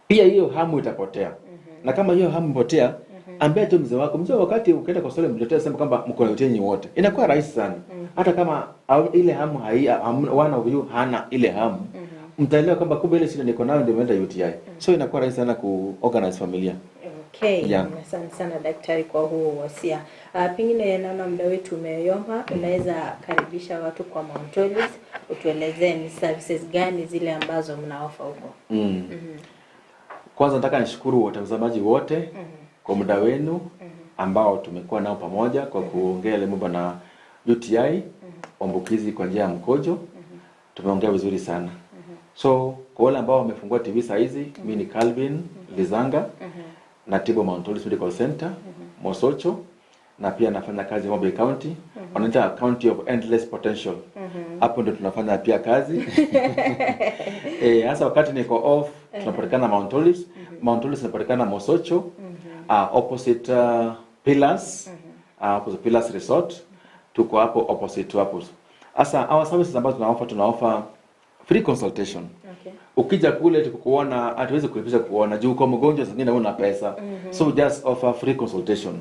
pia hiyo hamu itapotea. Na kama hiyo hamu ipotea, ambia tu mzee wako. Mzee, wakati ukienda kwa hospitali, mtoto sema kwamba mko na UTI wote. Inakuwa rahisi sana. Hata kama ile hamu hai, one of you hana ile hamu, mtaelewa kwamba kumbe ile shida niko nayo ndio imeleta UTI. So inakuwa rahisi sana ku organize familia. Okay, Yeah. asante sana daktari kwa huo wasia. Pengine naona muda wetu umeyoma, unaweza karibisha watu kwa Mount Olives, utuelezee ni services gani zile ambazo mnaofa huko. Kwanza nataka nishukuru watazamaji wote kwa muda wenu ambao tumekuwa nao pamoja kwa kuongea ile mambo na UTI, ambukizi kwa njia ya mkojo. Tumeongea vizuri sana. So kwa wale ambao wamefungua TV saa hizi, mimi ni Calvin Lizanga, natibu Mount Olives Medical Center, Mosocho, na pia nafanya kazi Homa Bay County, wanaita County of Endless Potential. Hapo ndio tunafanya pia kazi. Hasa wakati niko off, tunapatikana Mount Olives. Mount Olives inapatikana Mosocho, opposite Pillars, opposite Pillars Resort. Tuko hapo opposite hapo. Sasa our services ambazo tunaoffer, tunaoffer free consultation. Ukija kule tukukuona, hatuwezi kulipisha kuona juu uko mgonjwa, zingine huna pesa. So just offer free consultation.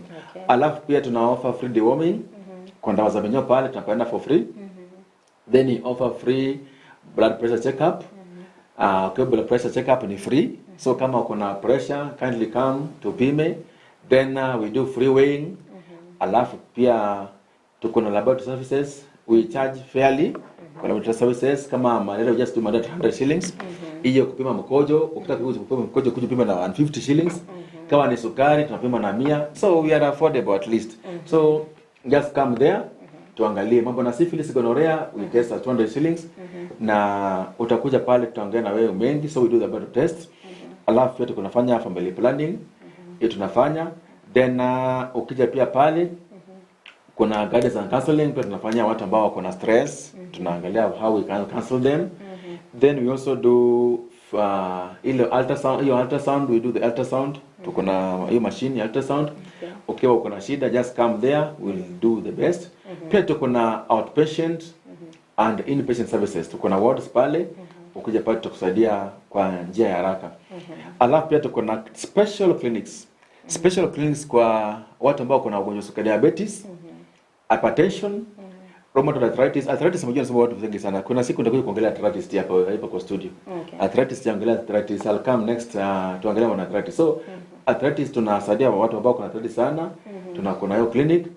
Alafu pia tuna offer free deworming. Kwa dawa za minyoo pale tunapeana for free. Then we offer free blood pressure checkup. Okay, blood pressure checkup ni free. So kama uko na pressure, kindly come tupime. Then we do free weighing. Alafu pia tuko na laboratory services, we charge fairly. Kwa laboratory services kama malaria, we just do malaria 100 shillings. Hiyo kupima mkojo, ukitaka kupima mkojo kuja kupima na 150 shillings. Kama ni sukari tunapima na 100. So we are affordable at least. So just come there tuangalie mambo na syphilis, gonorrhea, we test at 200 shillings. Na utakuja pale tutaongea na wewe mengi, so we do the blood test. Alafu pia tunafanya family planning, hiyo tunafanya. Then ukija pia pale kuna guidance and counseling pia tunafanya watu ambao wako na stress, tunaangalia how we can counsel them. Then we also do ile ultrasound, hiyo ultrasound, we do the ultrasound. Tuko na hiyo machine ya ultrasound. Ukiwa uko na shida, just come there, we'll do the best. Pia tuko na outpatient and inpatient services, tuko na wards pale. Ukija pale tutakusaidia kwa njia ya haraka. Alafu pia tuko na special clinics, special clinics kwa watu ambao kuna ugonjwa wa sukari, diabetes, hypertension, rheumatoid arthritis. Arthritis mmoja nasema watu wengi sana. Kuna siku nitakuja kuongelea arthritis hapa hapa kwa studio. Arthritis, tuangalia arthritis. I'll come next, tuangalie wana arthritis. So arthritis tunasaidia watu ambao kuna arthritis sana. Tuna kuna hiyo clinic.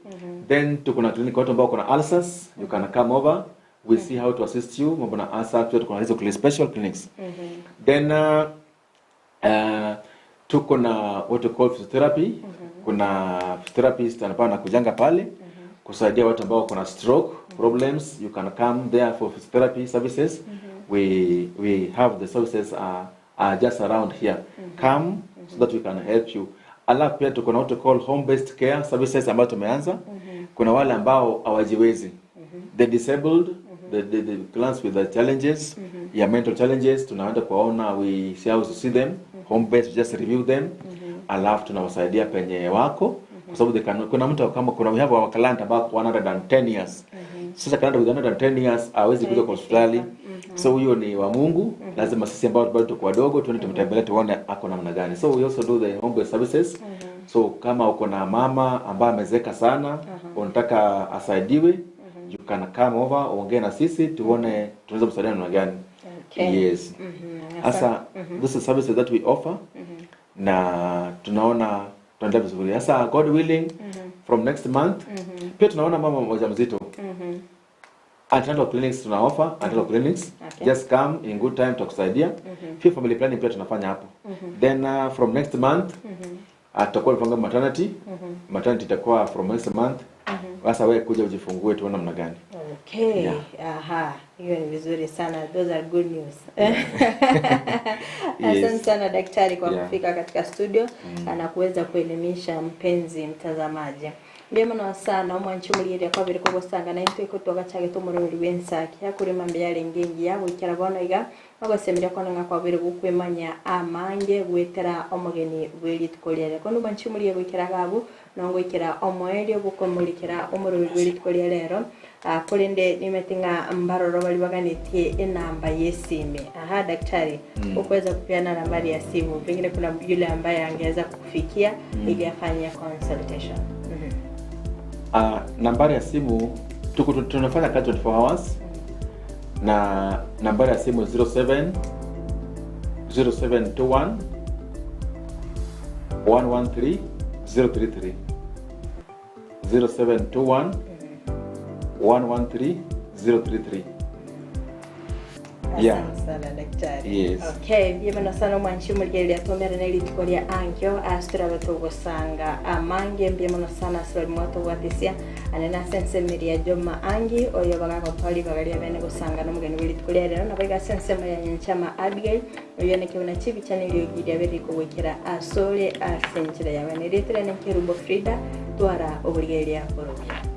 Then tuko na clinic watu ambao kuna ulcers, you can come over, we see how to assist you mambo na ulcer. Pia tuko na hizo special clinics. Then tuko na what we call physiotherapy. Kuna physiotherapist anapana na kujanga pale kusaidia watu ambao kuna stroke problems. You can come there for physiotherapy services. We have the services are just around here. Come so that we can help you. Alafu pia tuko na what we call home based care services ambayo tumeanza. Kuna wale ambao hawajiwezi, the disabled, the clients with the challenges, yeah, mental challenges, tunaenda kuwaona, we see how to see them home based, we just review them, alafu tunawasaidia penye wako kwa sababu they can, kuna mtu kama kuna, we have our client about 110 years. Sasa client with 110 years hawezi kuja kwa hospitali, so huyo ni wa Mungu. Lazima sisi ambao bado tuko wadogo tuende tumtembelee tuone ako namna gani. So we also do the home based services. So kama uko na mama ambaye amezeeka sana, unataka asaidiwe, you can come over, uongee na sisi tuone tunaweza msaidia namna gani. Okay. Yes. Sasa this is services that we offer. Na tunaona tunaendelea vizuri. Sasa God willing, from next month pia tunaona mama mjamzito. Antenatal clinics tuna offer, antenatal clinics. Just come in good time, tutakusaidia. Pia family planning pia tunafanya hapo. Then from next month tutakuwa tunafanya maternity. Maternity itakuwa from next month. Sasa wewe kuja ujifungue tuone namna gani. Okay. Yeah. Aha, hiyo ni vizuri sana. Those are good news. Yes. Asante sana daktari kwa kufika katika studio na kuweza kuelimisha mpenzi mtazamaji. Mbemano sana omwanchi mulire kwa biri kogosanga na intwe ko twagachage tumurori wensaki akurima mbyale ngengi ya gwikara bono iga ogosemera kona kwa biri gukwemanya amange gwetera omugeni bweli tukolere kono mwanchi mulire gwikara gabu nongwikira omoelio gukomulikira omurori bweli tukolere lero kulinde nimetinga mbaroro bali baganitie enamba yesime. Aha daktari, ukuweza kupeana nambari ya simu, pengine kuna yule ambaye angeweza kukufikia ili afanye consultation. Nambari ya simu tuko tunafanya kazi 24 hours na nambari ya simu 07 0721 113 033 0721 113 033. Yeah. Asante sana daktari. Yes. Okay, byemana sana mwanchi muligeli atomera neli tukolia ankyo astura batogosanga amange byemana sana asibali mwato gwatisia anena sense miria joma angi oyo bagakotwali bagalia bene gosanga nomugeni wili tukolia lero nabaiga sense maya nyanchama Abigail oyo nekeona chibi chaneli yogiria beri kowekera asole asenchira yabane letere nekerubo Frida twara obuligelia borobia.